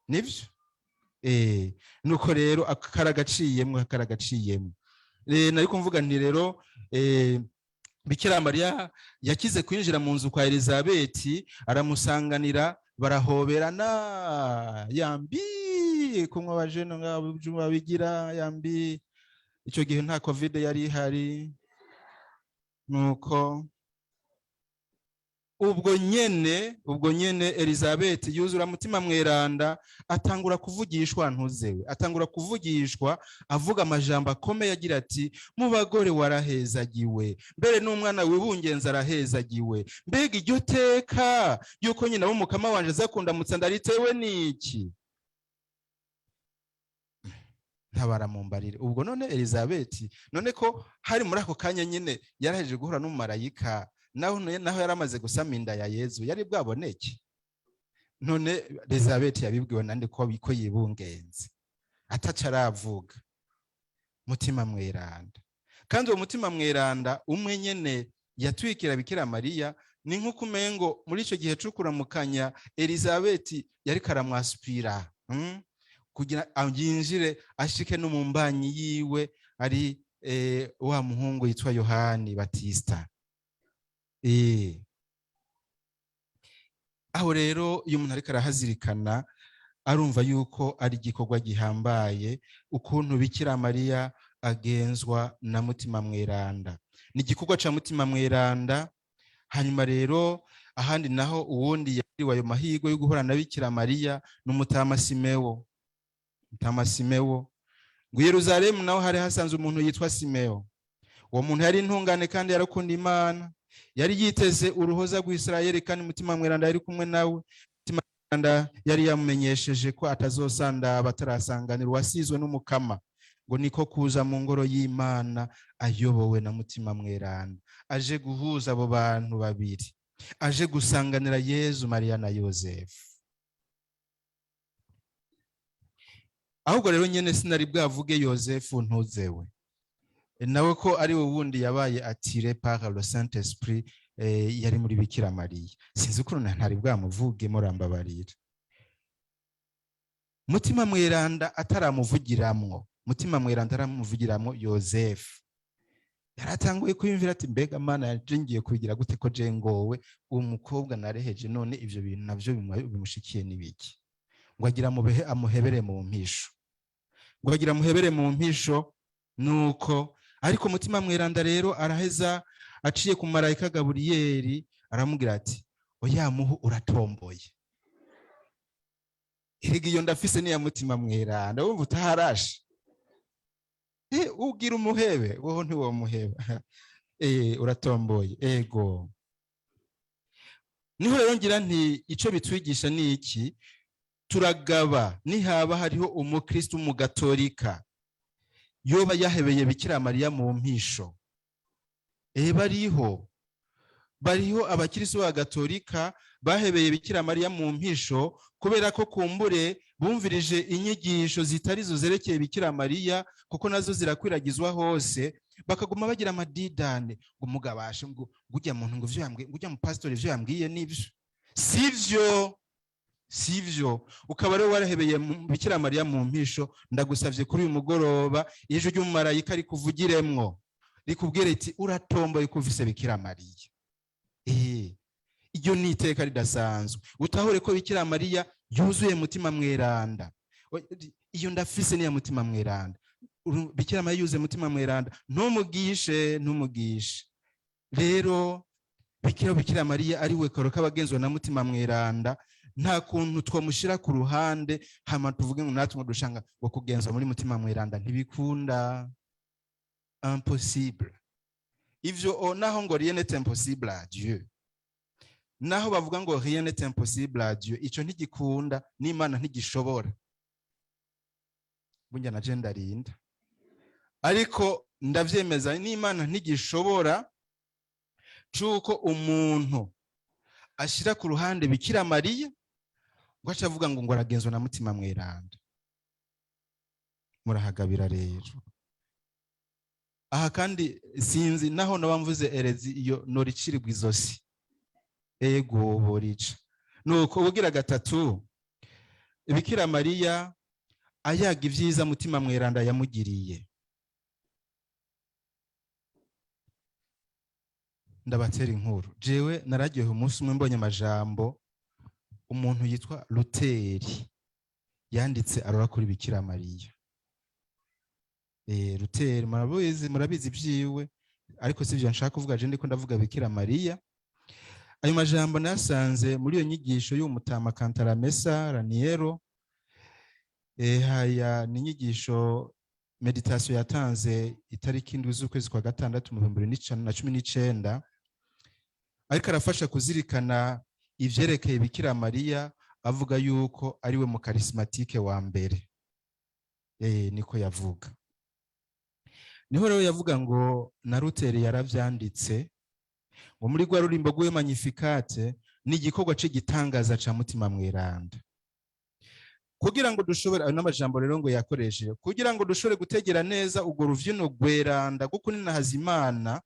nibyo. Nuko rero akaragaciyemwo, akaragaciyemwo. Nariko mvuga nti rero Bikira Mariya yakize kwinjira mu nzu kwa Elizabeth, aramusanganira, barahoberana, yambi kumwe abajene ngabo babigira yambi. Icyo gihe nta COVID yari ihari. Nuko Ubwo nyene Elizabeth yuzura Mutima Mweranda, atangura kuvugishwa, ntuzewe, atangura kuvugishwa, avuga amajambo akomeye agira ati: "Mu bagore warahezagiwe, mbere n'umwana wibungenza arahezagiwe. Mbega iryo teka yuko nyina w'Umukama wanje aza kundamutsa, ndaritewe n'iki?" Ntabara mumbarire. Ubwo none Elizabeth, none ko hari muri ako kanya nyine yarahejeje guhura n'umumarayika, naho yari amaze gusama inda ya Yezu, yari bwaboneke? None Elizabeth yabibwiwe nande ko yibungenze ataca aravuga? Mutima Mweranda. Kandi uwo Mutima Mweranda umwe nyene yatwikira Bikira Mariya, ni nk'uko umengo muri icyo gihe cyo kuramukanya Elizabeth yari karamwasipira kugira yinjire ashike no mu mbanyi yiwe, ari wa muhungu yitwa Yohani Batista. Aho rero iyo umuntu ariko arahazirikana, arumva yuko ari igikorwa gihambaye ukuntu Bikira Mariya agenzwa na Mutima Mweranda. Ni igikorwa ca Mutima Mweranda. Hanyuma rero ahandi naho, uwundi yagiriwe ayo mahirwe yo guhura na Bikira Mariya ni umutama Simewo. Mutama Simewo ngo Yeruzalemu naho hari hasanzwe umuntu yitwa Simewo. Uwo muntu yari intungane kandi yarakunda Imana, yari yiteze uruhoza rw'Isirayeli, kandi Mutima Mweranda yari kumwe nawe. Mutima Mweranda yari yamumenyesheje ko atazosandaba atarasanganira uwasizwe n'Umukama. Ngo niko kuza mu ngoro y'Imana ayobowe na Mutima Mweranda, aje guhuza abo bantu babiri, aje gusanganira Yezu, Mariya na Yozefu. Ahubwo rero nyene sinari bwavuge Yozefu, ntuzewe, nawe ko ari we wundi yabaye attiré par le Saint Esprit yari muri Bikira Mariya. Sinzi ukuntu ntari bwamuvuge, murambabarira. Mutima Mweranda ataramuvugiramwo, Mutima Mweranda ataramuvugiramwo, Yozefu yaratanguye kwiyumvira ati: "Mbega Mana yaje, ngiye kubigira gute ko je ngowe, uwo mukobwa nareheje, none ivyo bintu navyo bimushikiye n'ibiki?" Ngo agira mubehe amuhebere mu mpisho, ngo agira amuhebere mu mpisho. Nuko ariko Mutima Mweranda rero araheza aciye ku marayika Gaburiyeri aramubwira ati: "Oya muhu, uratomboye. Erega iyo ndafise niya Mutima Mweranda, wumva utaharashe, ugira umuhebe wowe ntiwomuheba, uratomboye." Ego, niho rero ngira nti ico bitwigisha ni iki? Turagaba nihaba hariho umukristo w'umugatolika yoba yahebeye Bikira Mariya mu mpisho. Bariho abakristo b'abagatolika bahebeye Bikira Mariya mu mpisho kubera ko kumbure bumvirije inyigisho zitari zo zerekeye Bikira Mariya, kuko nazo zirakwiragizwa hose, bakaguma bagira amadidane ngo mugabashe ngo ujya muntu, ngo ivyo yambwiye, ngo ujya mu pastori ivyo yambwiye nivyo, sivyo, sivyo. Ukaba rero warahebeye Bikira Mariya mu mpisho, ndagusavye kuri uyu mugoroba ijwi ry'umumarayika rikuvugiremwo, rikubwire iti: "Uratomboye ko ufise Bikira Mariya." Iryo ni iteka ridasanzwe. Utahure ko Bikira Mariya yuzuye Mutima Mweranda. Iyo ndafise niya Mutima Mweranda. Bikira Mariya yuzuye Mutima Mweranda, ntumugishe, ntumugishe. Rero Bikira Mariya ari we karo k'abagenzwa na Mutima Mweranda, nta kuntu twamushyira ku ruhande hama tuvuge ngo natwe dushanga ngo kugenzwa muri Mutima Mweranda. Ntibikunda, impossible ivyo. Naho ngo rien n'est impossible à Dieu, naho bavuga ngo rien n'est impossible à Dieu, ico ntigikunda n'Imana ntigishobora. Burya naje ndarinda, ariko ndavyemeza, n'Imana ntigishobora c'uko umuntu ashira ku ruhande Bikira Mariya ngo ace avuga ngo aragenzwa na Mutima Mweranda. Murahagabira rero aha. Kandi sinzi naho naba mvuze erezi, iyo noricirirwa izosi. Ego, borica. Nuko ubugira gatatu, Bikira Mariya ayaga ibyiza Mutima Mweranda yamugiriye. Ndabatera inkuru. Jewe nararyohewe umunsi umwe mbonye amajambo umuntu yitwa Luteri yanditse arora kuri Bikira Mariya. Luteri murabizi, murabizi ibyiwe, ariko si ibyo nshaka kuvuga. Je ndiko ndavuga Bikira Mariya. Ayo majambo nasanze muri iyo nyigisho y'umutama Cantalamessa Raniero. Haya ni inyigisho, méditation yatanze itariki 7 z'ukwezi kwa gatandatu mu 2019, ariko arafasha kuzirikana ivyerekeye Bikira Mariya, avuga yuko ari we mu charismatique wa mbere. Niko yavuga. Niho rero yavuga ngo na Luther yaravyanditse ngo muri rwa rurimbo rw'iyo Magnificat ni igikorwa c'igitangaza ca Mutima Mweranda. Kugira ngo dushobore, ayo n'amajambo rero ngo yakoresheje, kugira ngo dushobore gutegera neza urwo ruvyino rweranda rwo kuninahaza Imana,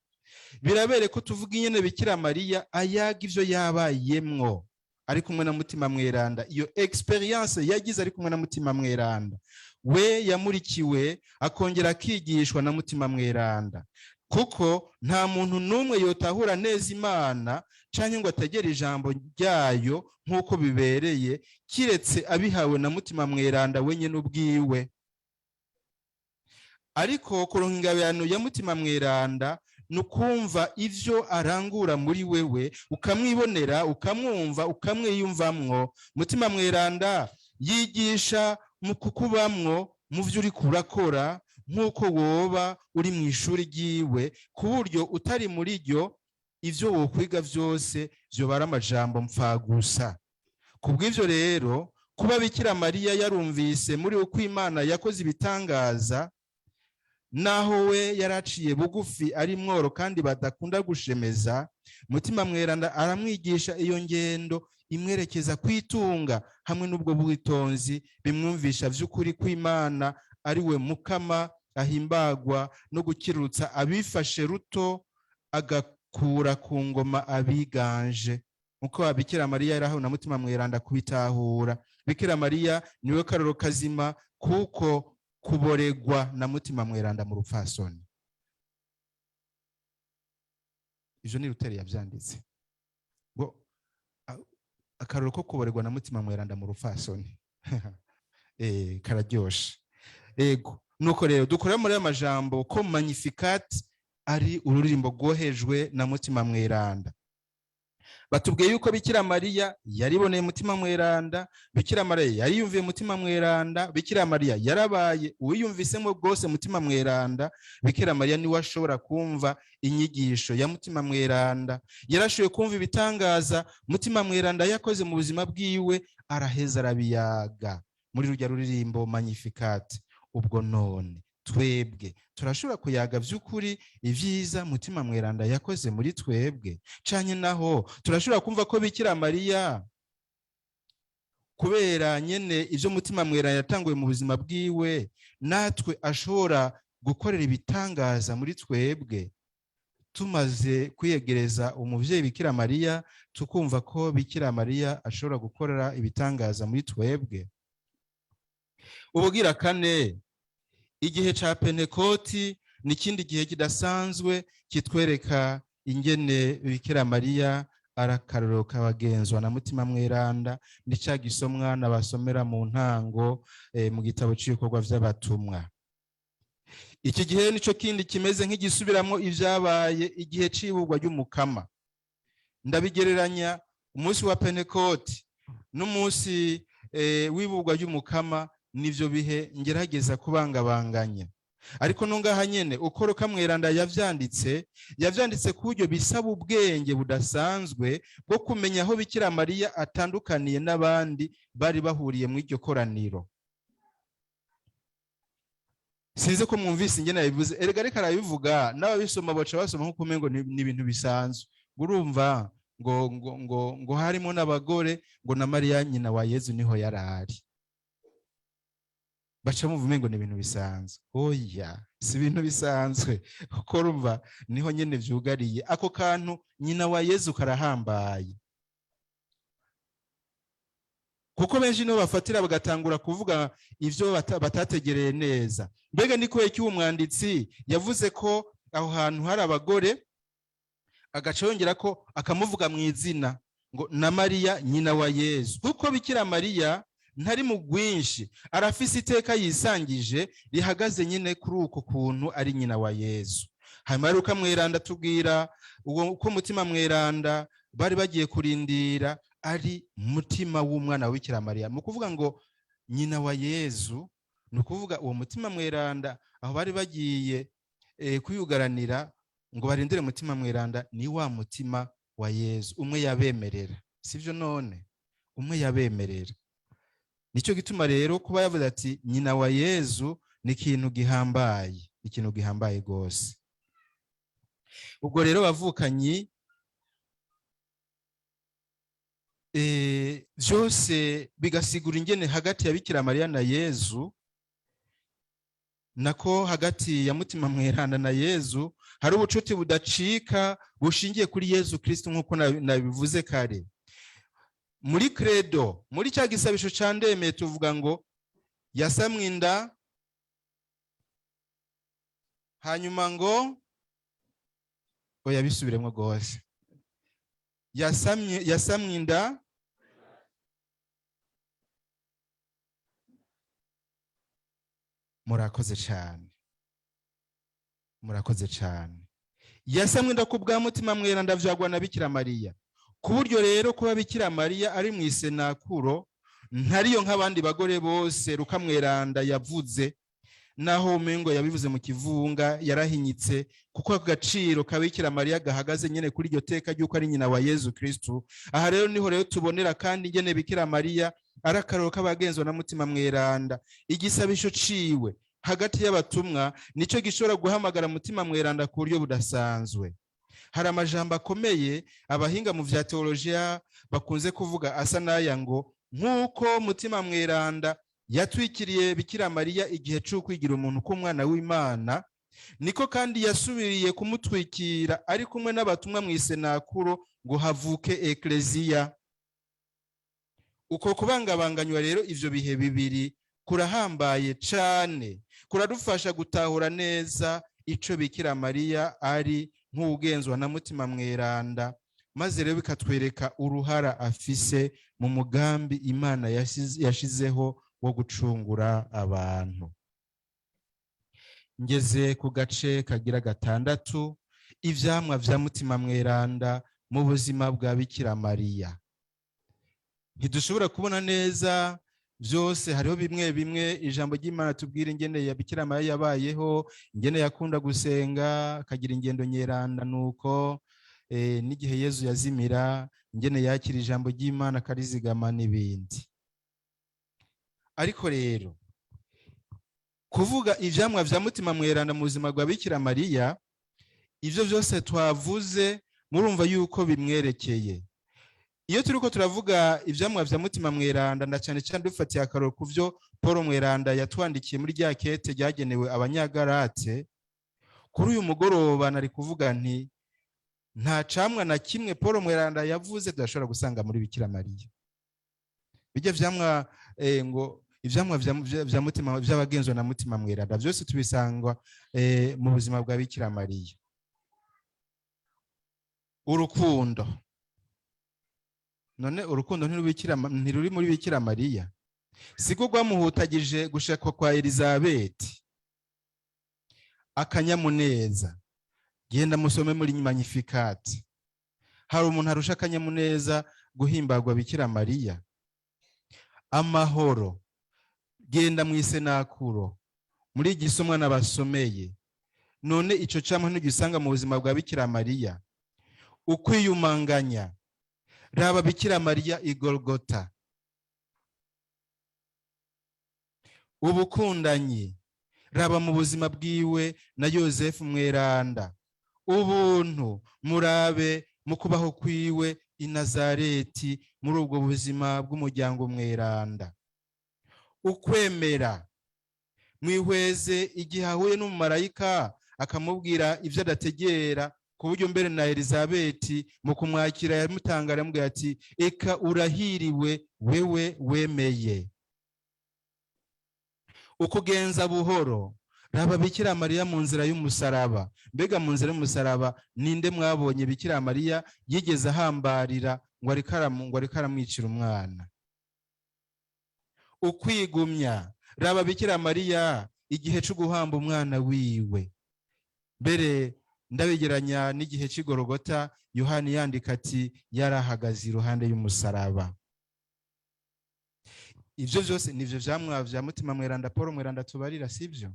birabere ko tuvuga ingene Bikira Mariya ayaga ivyo yabayemwo ari kumwe na Mutima Mweranda, iyo expérience yagize ari kumwe na Mutima Mweranda. We yamurikiwe akongera akigishwa na Mutima Mweranda, kuko nta muntu n'umwe yotahura neza Imana canke ngo ategere ijambo ryayo nk'uko bibereye, kiretse abihawe na Mutima Mweranda wenyine ubwiwe. Ariko kuronka ingabirano ya Mutima Mweranda ni ukumva ivyo arangura muri wewe, ukamwibonera, ukamwumva, ukamwiyumvamwo. Mutima Mweranda yigisha mu kukubamwo mu vyo uriko urakora, nk'uko woba uri mu ishuri ryiwe, ku buryo utari muri ryo ivyo wokwiga vyose vyobara amajambo mpfagusa. Kubw'ivyo rero, kuba Bikira Mariya yarumvise muri uko Imana yakoze ibitangaza, naho we yaraciye bugufi, ari mworo kandi badakunda gushemeza, Mutima Mweranda aramwigisha iyo ngendo imwerekeza kwitunga hamwe n'ubwo bwitonzi bimwumvisha vy'ukuri kw'Imana ari we Mukama ahimbagwa no gukirutsa abifashe ruto, agakura ku ngoma abiganje. Uko Bikira Mariya yarahawe na Mutima Mweranda kubitahura, Bikira Mariya niwe karoro kazima kuko kuboregwa na Mutima Mweranda mu rupfasoni. Ivyo ni Luteri yavyanditse, ngo akaroro ko kuboregwa na Mutima Mweranda mu rupfasoni kararyoshe. Ego, nuko rero dukora muri aya majambo ko Magnificat ari ururirimbo rwohejwe na Mutima Mweranda. Batubwiye yuko Bikira Mariya yariboneye Mutima Mweranda, Bikira Mariya yariyumviye Mutima Mweranda, Bikira Mariya yarabaye uwiyumvisemo rwose Mutima Mweranda. Bikira Mariya niwe ashobora kumva inyigisho ya Mutima Mweranda, yarashoboye kumva ibitangaza Mutima Mweranda yakoze mu buzima bwiwe, araheza arabiyaga muri rujya ruririmbo Magnificat. Ubwo none twebwe turashobora kuyaga vy'ukuri ivyiza Mutima Mweranda yakoze muri twebwe? Canke naho turashobora kumva ko Bikira Mariya, kubera nyene ivyo Mutima Mweranda yatanguye mu buzima bwiwe, natwe ashobora gukorera ibitangaza muri twebwe, tumaze kwiyegereza umuvyeyi Bikira Mariya, tukumva ko Bikira Mariya ashobora gukorera ibitangaza muri twebwe? Ubugira kane, igihe ca Pentekoti ni ikindi gihe kidasanzwe kitwereka ingene Bikira Mariya ari akarorero k'abagenzwa na Mutima Mweranda. Ni ca gisomwa nabasomera mu ntango mu gitabo c'ibikorwa vy'abatumwa. Iki gihe nico kindi kimeze nk'igisubiramwo ivyabaye igihe c'ibugwa ry'Umukama. Ndabigereranya umunsi wa Pentekoti n'umunsi w'ibugwa ry'Umukama, nivyo bihe ngerageza kubangabanganya. Ariko nungaha nyene uko Luka Mweranda yavyanditse, yavyanditse ku buryo bisaba ubwenge budasanzwe bwo kumenya aho Bikira Mariya atandukaniye n'abandi bari bahuriye mu iryo koraniro. Sinzi ko mwumvise ingene yabivuze. Erega ariko arabivuga, n'ababisoma baca basoma nk'uko umengo ni ibintu bisanzwe. Urumva ngo harimo n'abagore, ngo na Mariya nyina wa Yezu niho yarari, baca bumva umengo ni ibintu bisanzwe. Oya, si ibintu bisanzwe, kuko urumva niho nyene vyugariye. Ako kantu nyina wa Yezu karahambaye, kuko benshi nibo bafatira bagatangura kuvuga ivyo batategereye neza. Mbega ni kubera iki uwo mwanditsi yavuze ko aho hantu hari abagore, agaca yongera ko akamuvuga mu izina ngo na Mariya nyina wa Yezu? Kuko Bikira Mariya ntari mu rwinshi, arafise iteka yisangije rihagaze nyine kuri uko kuntu ari nyina wa Yezu. Hanyuma rero Mweranda tubwira uwo uko Mutima Mweranda bari bagiye kurindira ari mutima w'umwana wa Bikira Mariya. Mu kuvuga ngo nyina wa Yezu, ni ukuvuga uwo Mutima Mweranda aho bari bagiye kwiyugaranira ngo barindire Mutima Mweranda, ni wa mutima wa Yezu umwe yabemerera, sivyo? None umwe yabemerera, nicyo gituma rero kuba yavuze ati nyina wa Yezu ni ikintu gihambaye, ikintu gihambaye rwose. Ubwo rero bavukanyi, byose bigasigura ingene hagati ya Bikira Mariya na Yezu, nako hagati ya Mutima Mweranda na Yezu, hari ubucuti budacika bushingiye kuri Yezu Kristo, nk'uko nabivuze kare muri credo. Muri cya gisabisho ca ndemeye tuvuga ngo yasamwe inda, hanyuma ngo, oya, bisubiremo rwose, yasamwe inda. Murakoze cyane, murakoze cyane. Yasamwe inda ku bwa Mutima Mweranda, avyagwa na Bikira Mariya. Ku buryo rero kuba Bikira Mariya ari mu isenakuro, ntariyo nk'abandi bagore bose Rukamweranda yavuze, naho umengo yabivuze mu kivunga, yarahinyitse, kuko agaciro ka Bikira Mariya gahagaze nyene kuri iryo teka ry'uko ari nyina wa Yezu Kristu. Aha rero niho rero tubonera kandi ingene Bikira Mariya ari akaroro k'abagenzwa na Mutima Mweranda. Igisabisho ciwe hagati y'abatumwa nicyo gishobora guhamagara Mutima Mweranda ku buryo budasanzwe. Hari amajambo akomeye abahinga mu vya teolojiya bakunze kuvuga asa n'aya ngo: nk'uko Mutima Mweranda yatwikiriye Bikira Mariya igihe c'ukwigira umuntu k'umwana w'Imana, niko kandi yasubiriye kumutwikira ari kumwe n'abatumwa mu isenakuro ngo havuke ekleziya. Uko kubangabanganywa rero ivyo bihe bibiri kurahambaye cane, kuradufasha gutahura neza ico Bikira Mariya ari nk'uwugenzwa na Mutima Mweranda, maze rero bikatwereka uruhara afise mu mugambi Imana yashizeho wo gucungura abantu. Ngeze ku gace kagira gatandatu, ivyamwa vya Mutima Mweranda mu buzima bwa Bikira Mariya. Ntidushobora kubona neza byose, hariho bimwe bimwe ijambo ry'Imana tubwira ingene ya Bikira Mariya yabayeho, ingene yakunda gusenga, akagira ingendo nyeranda, nuko n'igihe Yezu yazimira, ingene yakira ijambo ry'Imana akarizigama n'ibindi. Ariko rero kuvuga ivyamwa vya Mutima Mweranda mu buzima bwa Bikira Mariya, ivyo byose twavuze murumva yuko bimwerekeye. Iyo turiko turavuga ivyamwa vya Mutima Mweranda, na cyane cyane dufatiye akaroro ku vyo Paul Mweranda yatwandikiye muri rya kete ryagenewe Abanyagarate, kuri uyu mugoroba nari kuvuga nti nta camwa na kimwe Paul Mweranda yavuze tudashobora gusanga muri Bikira Mariya. Bijya vyamwa ngo ivyamwa vya mutima vy'abagenzwa na Mutima Mweranda byose tubisangwa mu buzima bwa Bikira Mariya. Urukundo, none urukundo ntiruri muri Bikira Mariya? Siko rwamuhutagije gushakwa kwa Elizabeti? Akanyamuneza, genda musome muri Magnificat. Hari umuntu arusha akanyamuneza guhimbagwa Bikira Mariya? Amahoro, genda mu isenakuro muri igisomwa nabasomeye. None ico camwa ntugisanga mu buzima bwa Bikira Mariya? Ukwiyumanganya, raba Bikira Mariya i Golgota. Ubukundanyi, raba mu buzima bwiwe na Yosefu Mweranda. Ubuntu, murabe mu kubaho kwiwe i Nazareti muri ubwo buzima bw'umuryango mweranda. Ukwemera, mwihweze igihe ahuye n'umumarayika akamubwira ibyo adategera, ku buryo mbere na Elizabeti mu kumwakira yamutangara, aramubwira ati: eka urahiriwe wewe wemeye. Ukugenza buhoro, raba Bikira Mariya mu nzira y'umusaraba. Mbega mu nzira y'umusaraba ninde mwabonye Bikira Mariya yigeze ahambarira ngo ariko aramwicira umwana? Ukwigumya, raba Bikira Mariya igihe cyo guhamba umwana wiwe. Mbere Ndabigeranya n'igihe cy'Igorogota, Yohani yandika ati yarahagaze iruhande y'umusaraba. Ibyo byose nivyo vyamwa vya Mutima Mweranda Paul Mweranda tubarira, sibyo?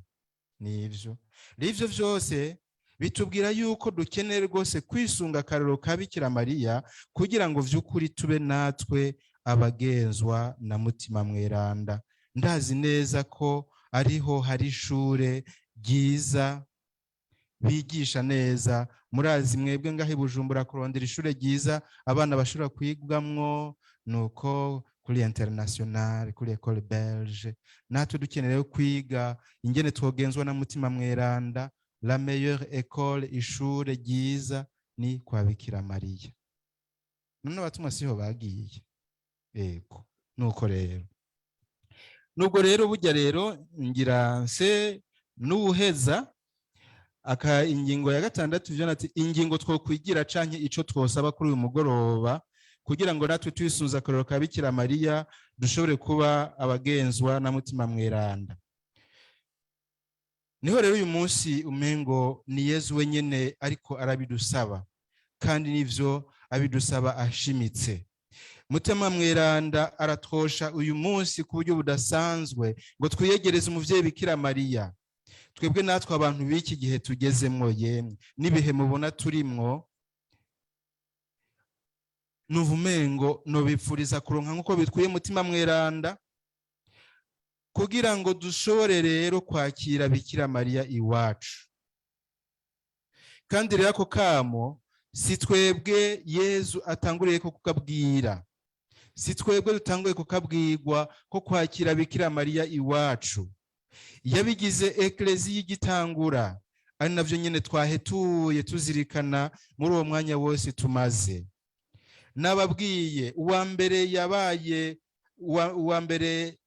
Nivyo. Rero ivyo byose bitubwira yuko dukeneye rwose kwisunga akarorero ka Bikira Mariya kugira ngo vy'ukuri tube natwe abagenzwa na Mutima Mweranda. Ndazi neza ko ariho hari ishure ryiza bigisha neza. Murazi mwebwe ngaho i Bujumbura, kurondera ishure ryiza abana bashobora kwigamwo nuko kuri international, kuri École Belge. Natwe dukeneye kwiga ingene twogenzwa na Mutima Mweranda. La meilleure école, ishure ryiza, ni kwa Bikira Mariya. None abatumwa siho bagiye? Ego. Nuko rero, nubwo rero burya rero ngira nse n'ubuheza aka ingingo ya gatandatu ivyo ati ingingo twokwigira canke ico twosaba kuri uyu mugoroba kugira ngo natwe twisunze akarorero ka Bikira Mariya dushobore kuba abagenzwa na Mutima Mweranda. Niho rero uyu munsi umengo ni Yezu wenyene ariko arabidusaba, kandi nivyo abidusaba ashimitse. Mutima Mweranda aratwosha uyu munsi ku buryo budasanzwe ngo twiyegereze umuvyeyi Bikira Mariya. Twebwe natwe abantu b'iki gihe tugezemwo, yemwe n'ibihe mubona turimwo, numva umengo nobipfuriza kuronka nk'uko bitwiye Mutima Mweranda kugira ngo dushobore rero kwakira Bikira Mariya iwacu. Kandi rero ako kamo si twebwe Yezu atanguriye ko kukabwira, si twebwe dutanguye kukabwirwa ko kwakira Bikira Mariya iwacu. Yabigize Ekleziya igitangura, ari navyo nyene twahetuye tuzirikana muri uwo mwanya wose tumaze. Nababwiye uwa mbere yabaye uwa mbere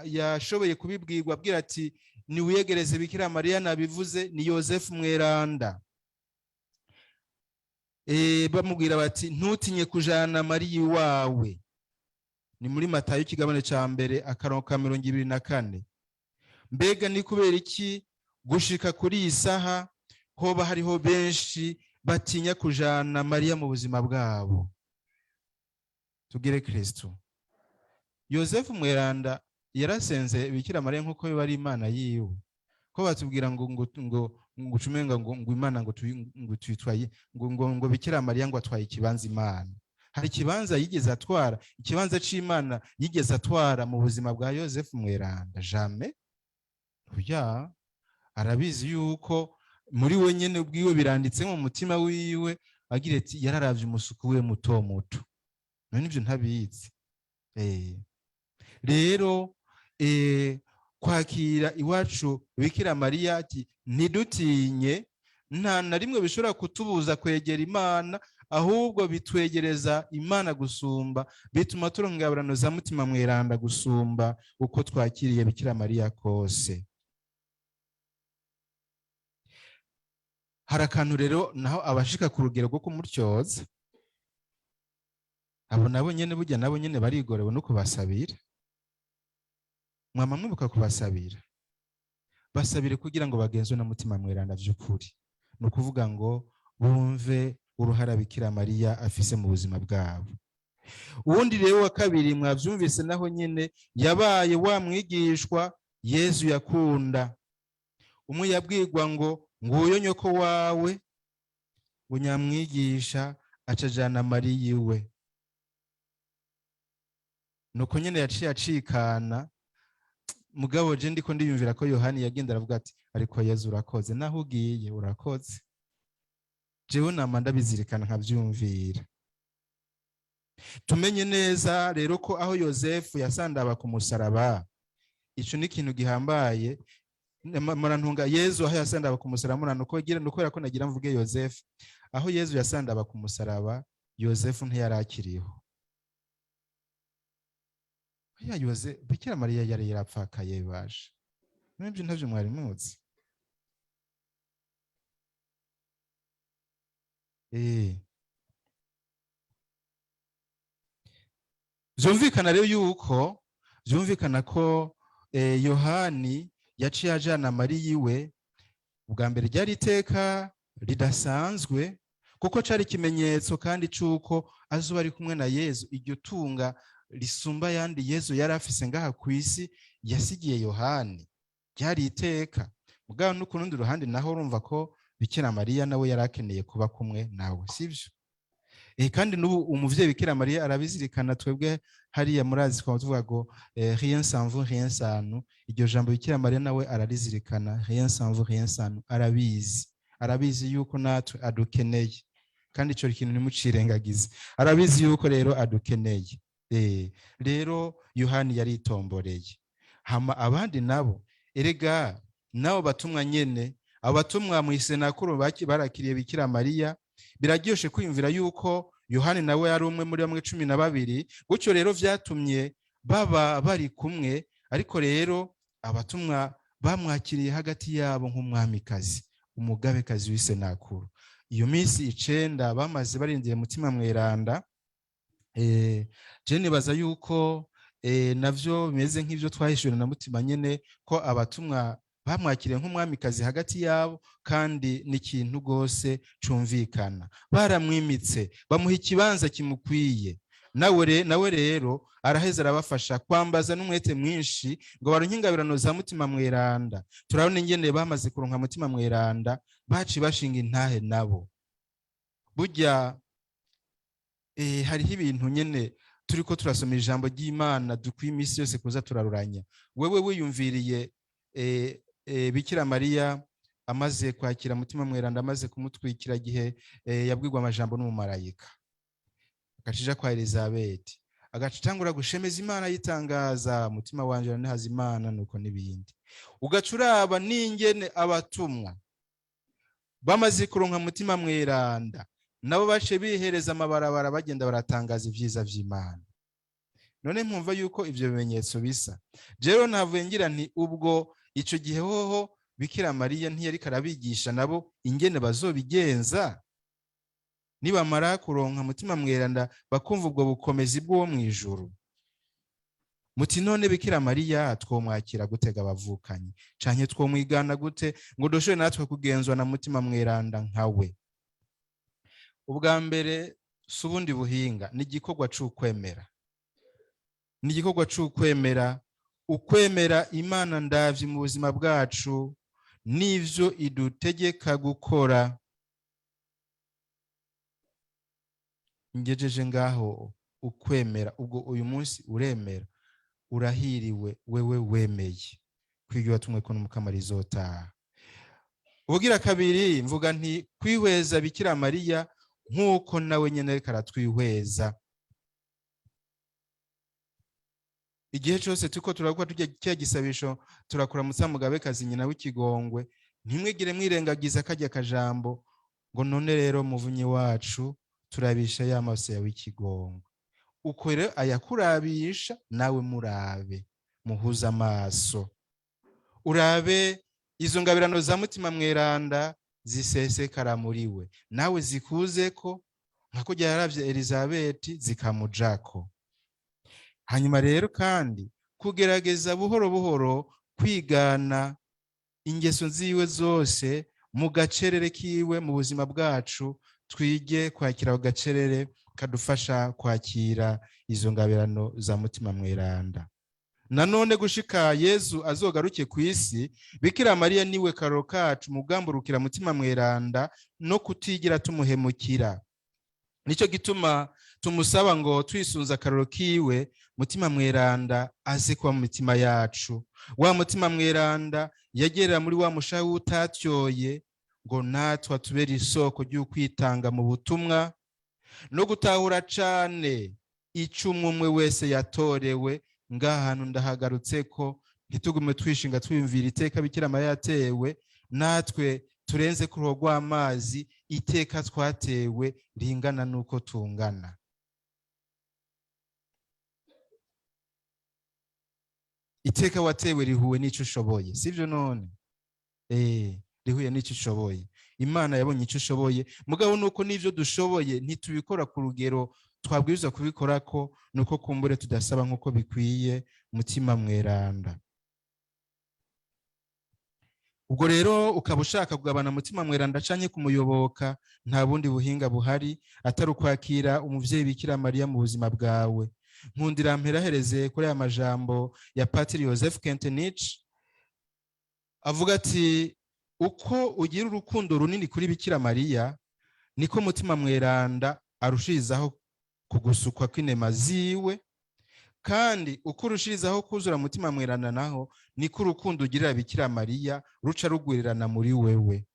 yashoboye kubibwirwa abwira ati niwiyegereze Bikira Mariya, nabivuze, ni Yosefu Mweranda. Bamubwira bati ntutinye kujana Mariya iwawe. Ni muri Matayo ikigabane ca mbere, akarongo ka 24. Mbega ni kubera iki gushika kuri iyi saha hoba hariho benshi batinya kujana Mariya mu buzima bwabo? Tugire Kristo. Yosefu Mweranda yarasenze Bikira Mariya nk'uko biba ari Imana yiwe, ko batubwira ngo ucumenga ngo Imana ngo tuyitwaye ngo Bikira Mariya ngo atwaye ikibanza Imana. Hari ikibanza yigeze atwara, ikibanza c'Imana yigeze atwara mu buzima bwa Yosefu Mweranda? Jamais. Oya, arabizi yuko muri we nyene ubwiwe biranditse mu mutima wiwe, agira ati yararavye umusuku we muto muto. None ivyo ntabizi? Rero kwakira iwacu Bikira Mariya, ati ntidutinye, nta na rimwe bishobora kutubuza kwegera Imana, ahubwo bitwegereza Imana gusumba, bituma turonka ingabirano za Mutima Mweranda gusumba uko twakiriye Bikira Mariya kose. Hari akantu rero naho abashika ku rugero rwo kumutyoza, abo nabo nyene burya nabo nyene barigorewe no kubasabira. Mwama mwibuka kubasabira, basabire kugira ngo bagenzwe na Mutima Mweranda vy'ukuri, ni ukuvuga ngo bumve uruhara Bikira Mariya afise mu buzima bwabo. Uwundi rero wa kabiri mwavyumvise, naho nyene yabaye wa mwigishwa Yezu yakunda, umwe yabwirwa ngo nguyo nyoko wawe, ngo nyamwigisha acajana Mariya iwe. Nuko nyene yaciye acikana. Mugabo je ndiko ndiyumvira ko Yohani yagenda aravuga ati ariko Yezu urakoze, naho ugiye urakoze. Jewe nama ndabizirikana nkavyumvira. Tumenye neza rero ko aho Yosefu yasandaba ku musaraba, ico ni ikintu gihambaye. Murantunga, Yezu aho yasandaba ku musaraba, murantu gira nuko ko nagira mvuge Yosefu. Aho Yezu yasandaba ku musaraba, Yosefu ntiyarakiriho. Ya Yose, Bikira Mariya yari yarapfakaye baje. Nibyo ntavyo mwari muzi? Vyumvikana rero yuko vyumvikana ko Yohani yaciye ajana Mariya iwe. Ubwa mbere ryari iteka Ridasanzwe, kuko cari ikimenyetso kandi c'uko azoba ari kumwe na Yezu. Iryo tunga risumba ayandi Yezu yari afise ngaha ku isi yasigiye Yohani ryari iteka. Mugabo no ku rundi ruhande naho, urumva ko Bikira Mariya nawe yari akeneye kuba kumwe nawe, sivyo? Kandi n'ubu umuvyeyi Bikira Mariya arabizirikana. Twebwe hariya murazi twaba tuvuga ngo "Rien sans vous, rien sans nous". Iryo jambo Bikira Mariya nawe ararizirikana, "Rien sans vous, rien sans nous". Arabizi, arabizi yuko natwe adukeneye, kandi ico kintu ntimucirengagize. Arabizi yuko rero adukeneye. Rero Yohani yaritomboreye. Hama abandi nabo, erega nabo batumwa nyene, abo batumwa mu isenakuru barakiriye Bikira Mariya. Biraryoshe kwiyumvira yuko Yohani nawe yari umwe muri bamwe 12. Gutyo rero vyatumye baba bari kumwe. Ariko rero abatumwa bamwakiriye hagati yabo nk'umwamikazi, umugabekazi w'isenakuru. Iyo minsi 9 bamaze barindiriye Mutima Mweranda, je nibaza yuko navyo bimeze nk'ivyo twahishuriwe na Mutima nyene, ko abatumwa bamwakiriye nk'umwamikazi hagati yabo, kandi n'ikintu rwose cumvikana. Baramwimitse, bamuha ikibanza kimukwiye. Nawe rero araheza arabafasha kwambaza n'umwete mwinshi ngo baronke ingabirano za Mutima Mweranda. Turabona ingene bamaze kuronka Mutima Mweranda baci bashinga intahe nabo. Burya hariho ibintu nyene turiko turasoma ijambo ry'Imana dukwiye iminsi yose kuza turaruranya. Wewe wiyumviriye Bikira Mariya amaze kwakira Mutima Mweranda, amaze kumutwikira, igihe yabwirwa amajambo n'umumarayika, agacija kwa Elizabeti, agaca atangura gushemeza Imana, yitangaza: "Mutima wanje uranihaza Imana", nuko n'ibindi. Ugaca uraba n'ingene abatumwa bamaze kuronka Mutima Mweranda nabo bace bihereza amabarabara, bagenda baratangaza ibyiza vy'Imana. None nkumva yuko ivyo bimenyetso bisa. Jewe navuye ngira nti: ubwo ico gihe hoho Bikira Mariya ntiyariko arabigisha nabo ingene bazobigenza nibamara kuronka Mutima Mweranda, bakumva ubwo bukomezi bw'uwo mw'ijuru? Muti: none Bikira Mariya twomwakira gutega abavukanyi, canke twomwigana gute ngo dushobore natwe kugenzwa na Mutima Mweranda nkawe? Ubwa mbere, si ubundi buhinga, ni igikorwa c'ukwemera, ni igikorwa c'ukwemera. Ukwemera Imana ndavye mu buzima bwacu n'ivyo idutegeka gukora. Ngejeje ngaho ukwemera. Ubwo uyu munsi uremera, urahiriwe wewe wemeye kwiga watumwe ko n'Umukama rizotaha. Ubugira kabiri, mvuga nti kwihweza Bikira Mariya nk'uko nawe nyene ariko aratwihweza. Igihe cyose turiko turakora turya kiriya gisabisho, turakuramutsa mugabekazi nyina w'ikigongwe, ntimwigire mwirengagiza karya kajambo ngo: "None rero muvunyi wacu, turabisha ya maso yawe ikigongwe." Uko rero ayakurabisha, nawe murabe, muhuze amaso, urabe izo ngabirano za Mutima Mweranda zisesekara muri we, nawe zikuzeko nka kurya yaravye Elizabeti zikamujako. Hanyuma rero kandi kugerageza buhoro buhoro kwigana ingeso ziwe zose mu gacerere kiwe mu buzima bwacu, twige kwakira ako gacerere kadufasha kwakira izo ngabirano za Mutima Mweranda. Nanone gushika Yezu azogaruke ku isi, Bikira Mariya niwe karoro kacu mu bwamburukira Mutima Mweranda no kutigira tumuhemukira. Nicyo gituma tumusaba ngo twisunze akaroro kiwe, Mutima Mweranda aze kuba mu mitima yacu. Wa Mutima Mweranda yagerera muri wa mushahi w'utatyoye, ngo natwe atubere isoko ry'ukwitanga mu butumwa no gutahura cane ico umwe umwe wese yatorewe. Ngaha hantu ndahagarutse ko ntitugume twishinga twiyumvira iteka Bikira Mariya yatewe, natwe turenze ku ruhu rw'amazi. Iteka twatewe ringana n'uko tungana. Iteka watewe rihuwe n'ico ushoboye, sivyo? None rihuye n'ico ushoboye. Imana yabonye ico ushoboye. Mugabo nuko n'ivyo dushoboye ntitubikora ku rugero twabwirizwa kubikora, ko nuko kumbure tudasaba nk'uko bikwiye Mutima Mweranda. Ubwo rero ukaba ushaka kugabana Mutima Mweranda canke kumuyoboka, nta bundi buhinga buhari atari ukwakira umuvyeyi Bikira Mariya mu buzima bwawe. Nkundira mperahereze kuri aya majambo ya Patiri Joseph Kentenich, avuga ati: "Uko ugira urukundo runini kuri Bikira Mariya, niko Mutima Mweranda arushirizaho kugusukwa kw'inema ziwe, kandi uko urushirizaho kuzura Mutima Mweranda naho, niko urukundo ugirira Bikira Mariya ruca rugwirirana muri wewe."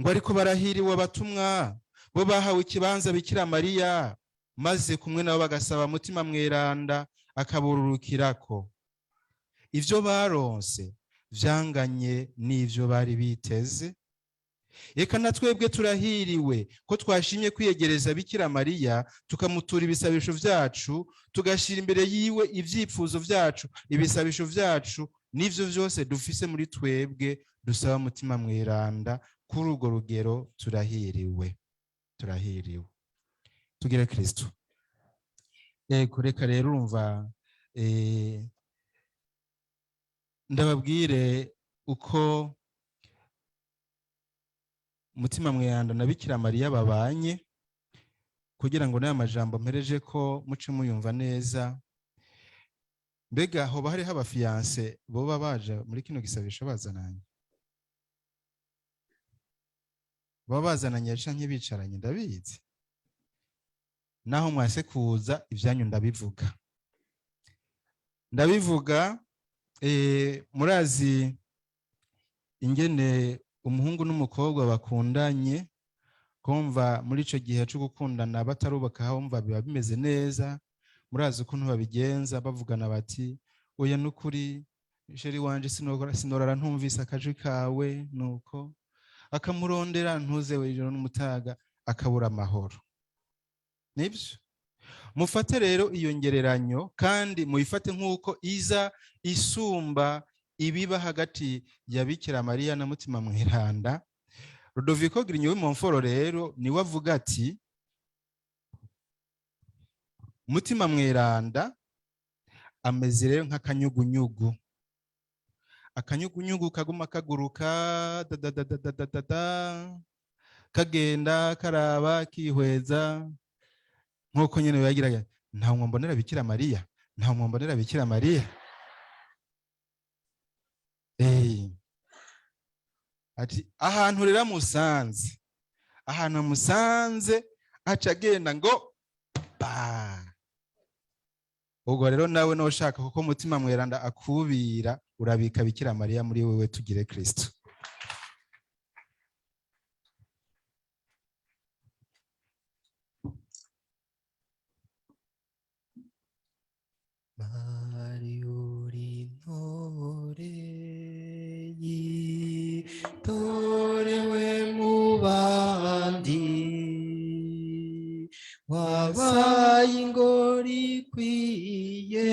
Ngo ariko barahiriwe abatumwa bo bahawe ikibanza Bikira Mariya, maze kumwe nabo bagasaba Mutima Mweranda akabururukirako. Ivyo baronse vyanganye n'ivyo bari biteze. Reka na twebwe turahiriwe ko twashimye kwiyegereza Bikira Mariya, tukamutura ibisabisho vyacu, tugashira imbere yiwe ivyifuzo vyacu, ibisabisho vyacu n'ivyo vyose dufise muri twebwe dusaba Mutima Mweranda. Kuri urwo rugero turahiriwe, turahiriwe. Tugire Kristo. Yego, reka rero urumva ndababwire uko Mutima Mweranda na Bikira Mariya babanye, kugira ngo n'aya majambo mpereje ko muce muyumva neza. Mbega hoba hariho aba fiancés boba baje muri kino gisabisho bazananye, baba bazananye canke bicaranye? Ndabizi naho mwase kuza, ibyanyu ndabivuga, ndabivuga. Murazi ingene umuhungu n'umukobwa bakundanye, kumva muri ico gihe cyo gukundana batarubaka, humva biba bimeze neza. Murazi ukuntu babigenza, bavugana bati: "Oya, nukuri chéri wanje, sinorara ntumvise akajwi kawe." Nuko akamurondera ntuze ijoro n'umutaga, akabura amahoro. Nibyo, mufate rero iyo ngereranyo kandi muyifate nk'uko iza isumba ibiba hagati ya Bikira Mariya na Mutima Mweranda. Ludovico Grignion Montfort rero niwe avuga ati: "Mutima Mweranda ameze rero nk'akanyugunyugu, akanyugunyugu kaguma kaguruka dadadadadadada, kagenda karaba kihweza nk'uko nyine bagiraga: nta mwombonera Bikira Mariya, nta mwombonera Bikira Mariya." Ati ahantu rero amusanze, ahantu amusanze aca agenda ngo ba. Ubwo rero nawe nushaka kuko Mutima Mweranda akubira, urabika Bikira Mariya muri wewe. Tugire Kristo. Mariya uri intore yitorewe mu bandi, wabaye ingoro ikwiye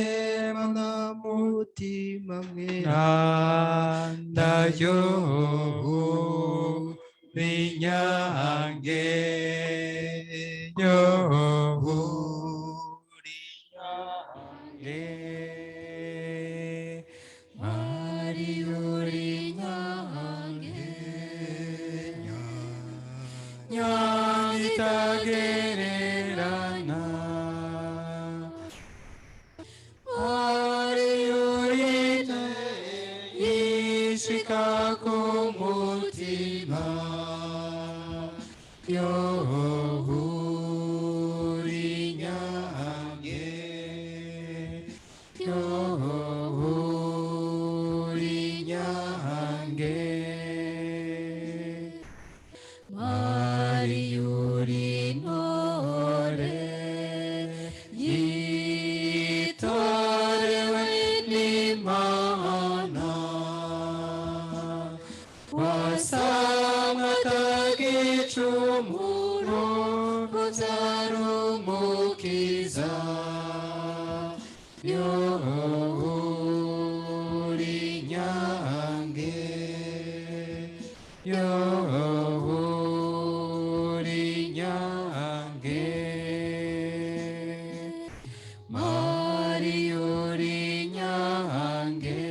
Mana Mutima Mweranda. Yo rinyange yo rinyange. Mariya uri nyange, nyange itagererana. Mariya uri ishika ku mutima yo uri nyange yo uri nyange. Mariya uri intore yitorewe n'Imana, wasamwe atagicumuro ngo byari umukiza yo uri nyange yo uri nyange. Mariya uri nyange.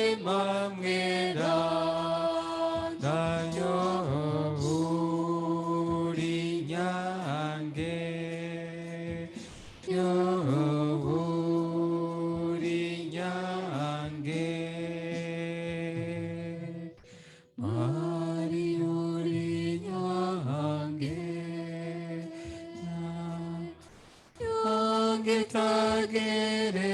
Mutima mweranda yo uri nyange, yo uri nyange. Maria uri nyange, nyange tagereranywa.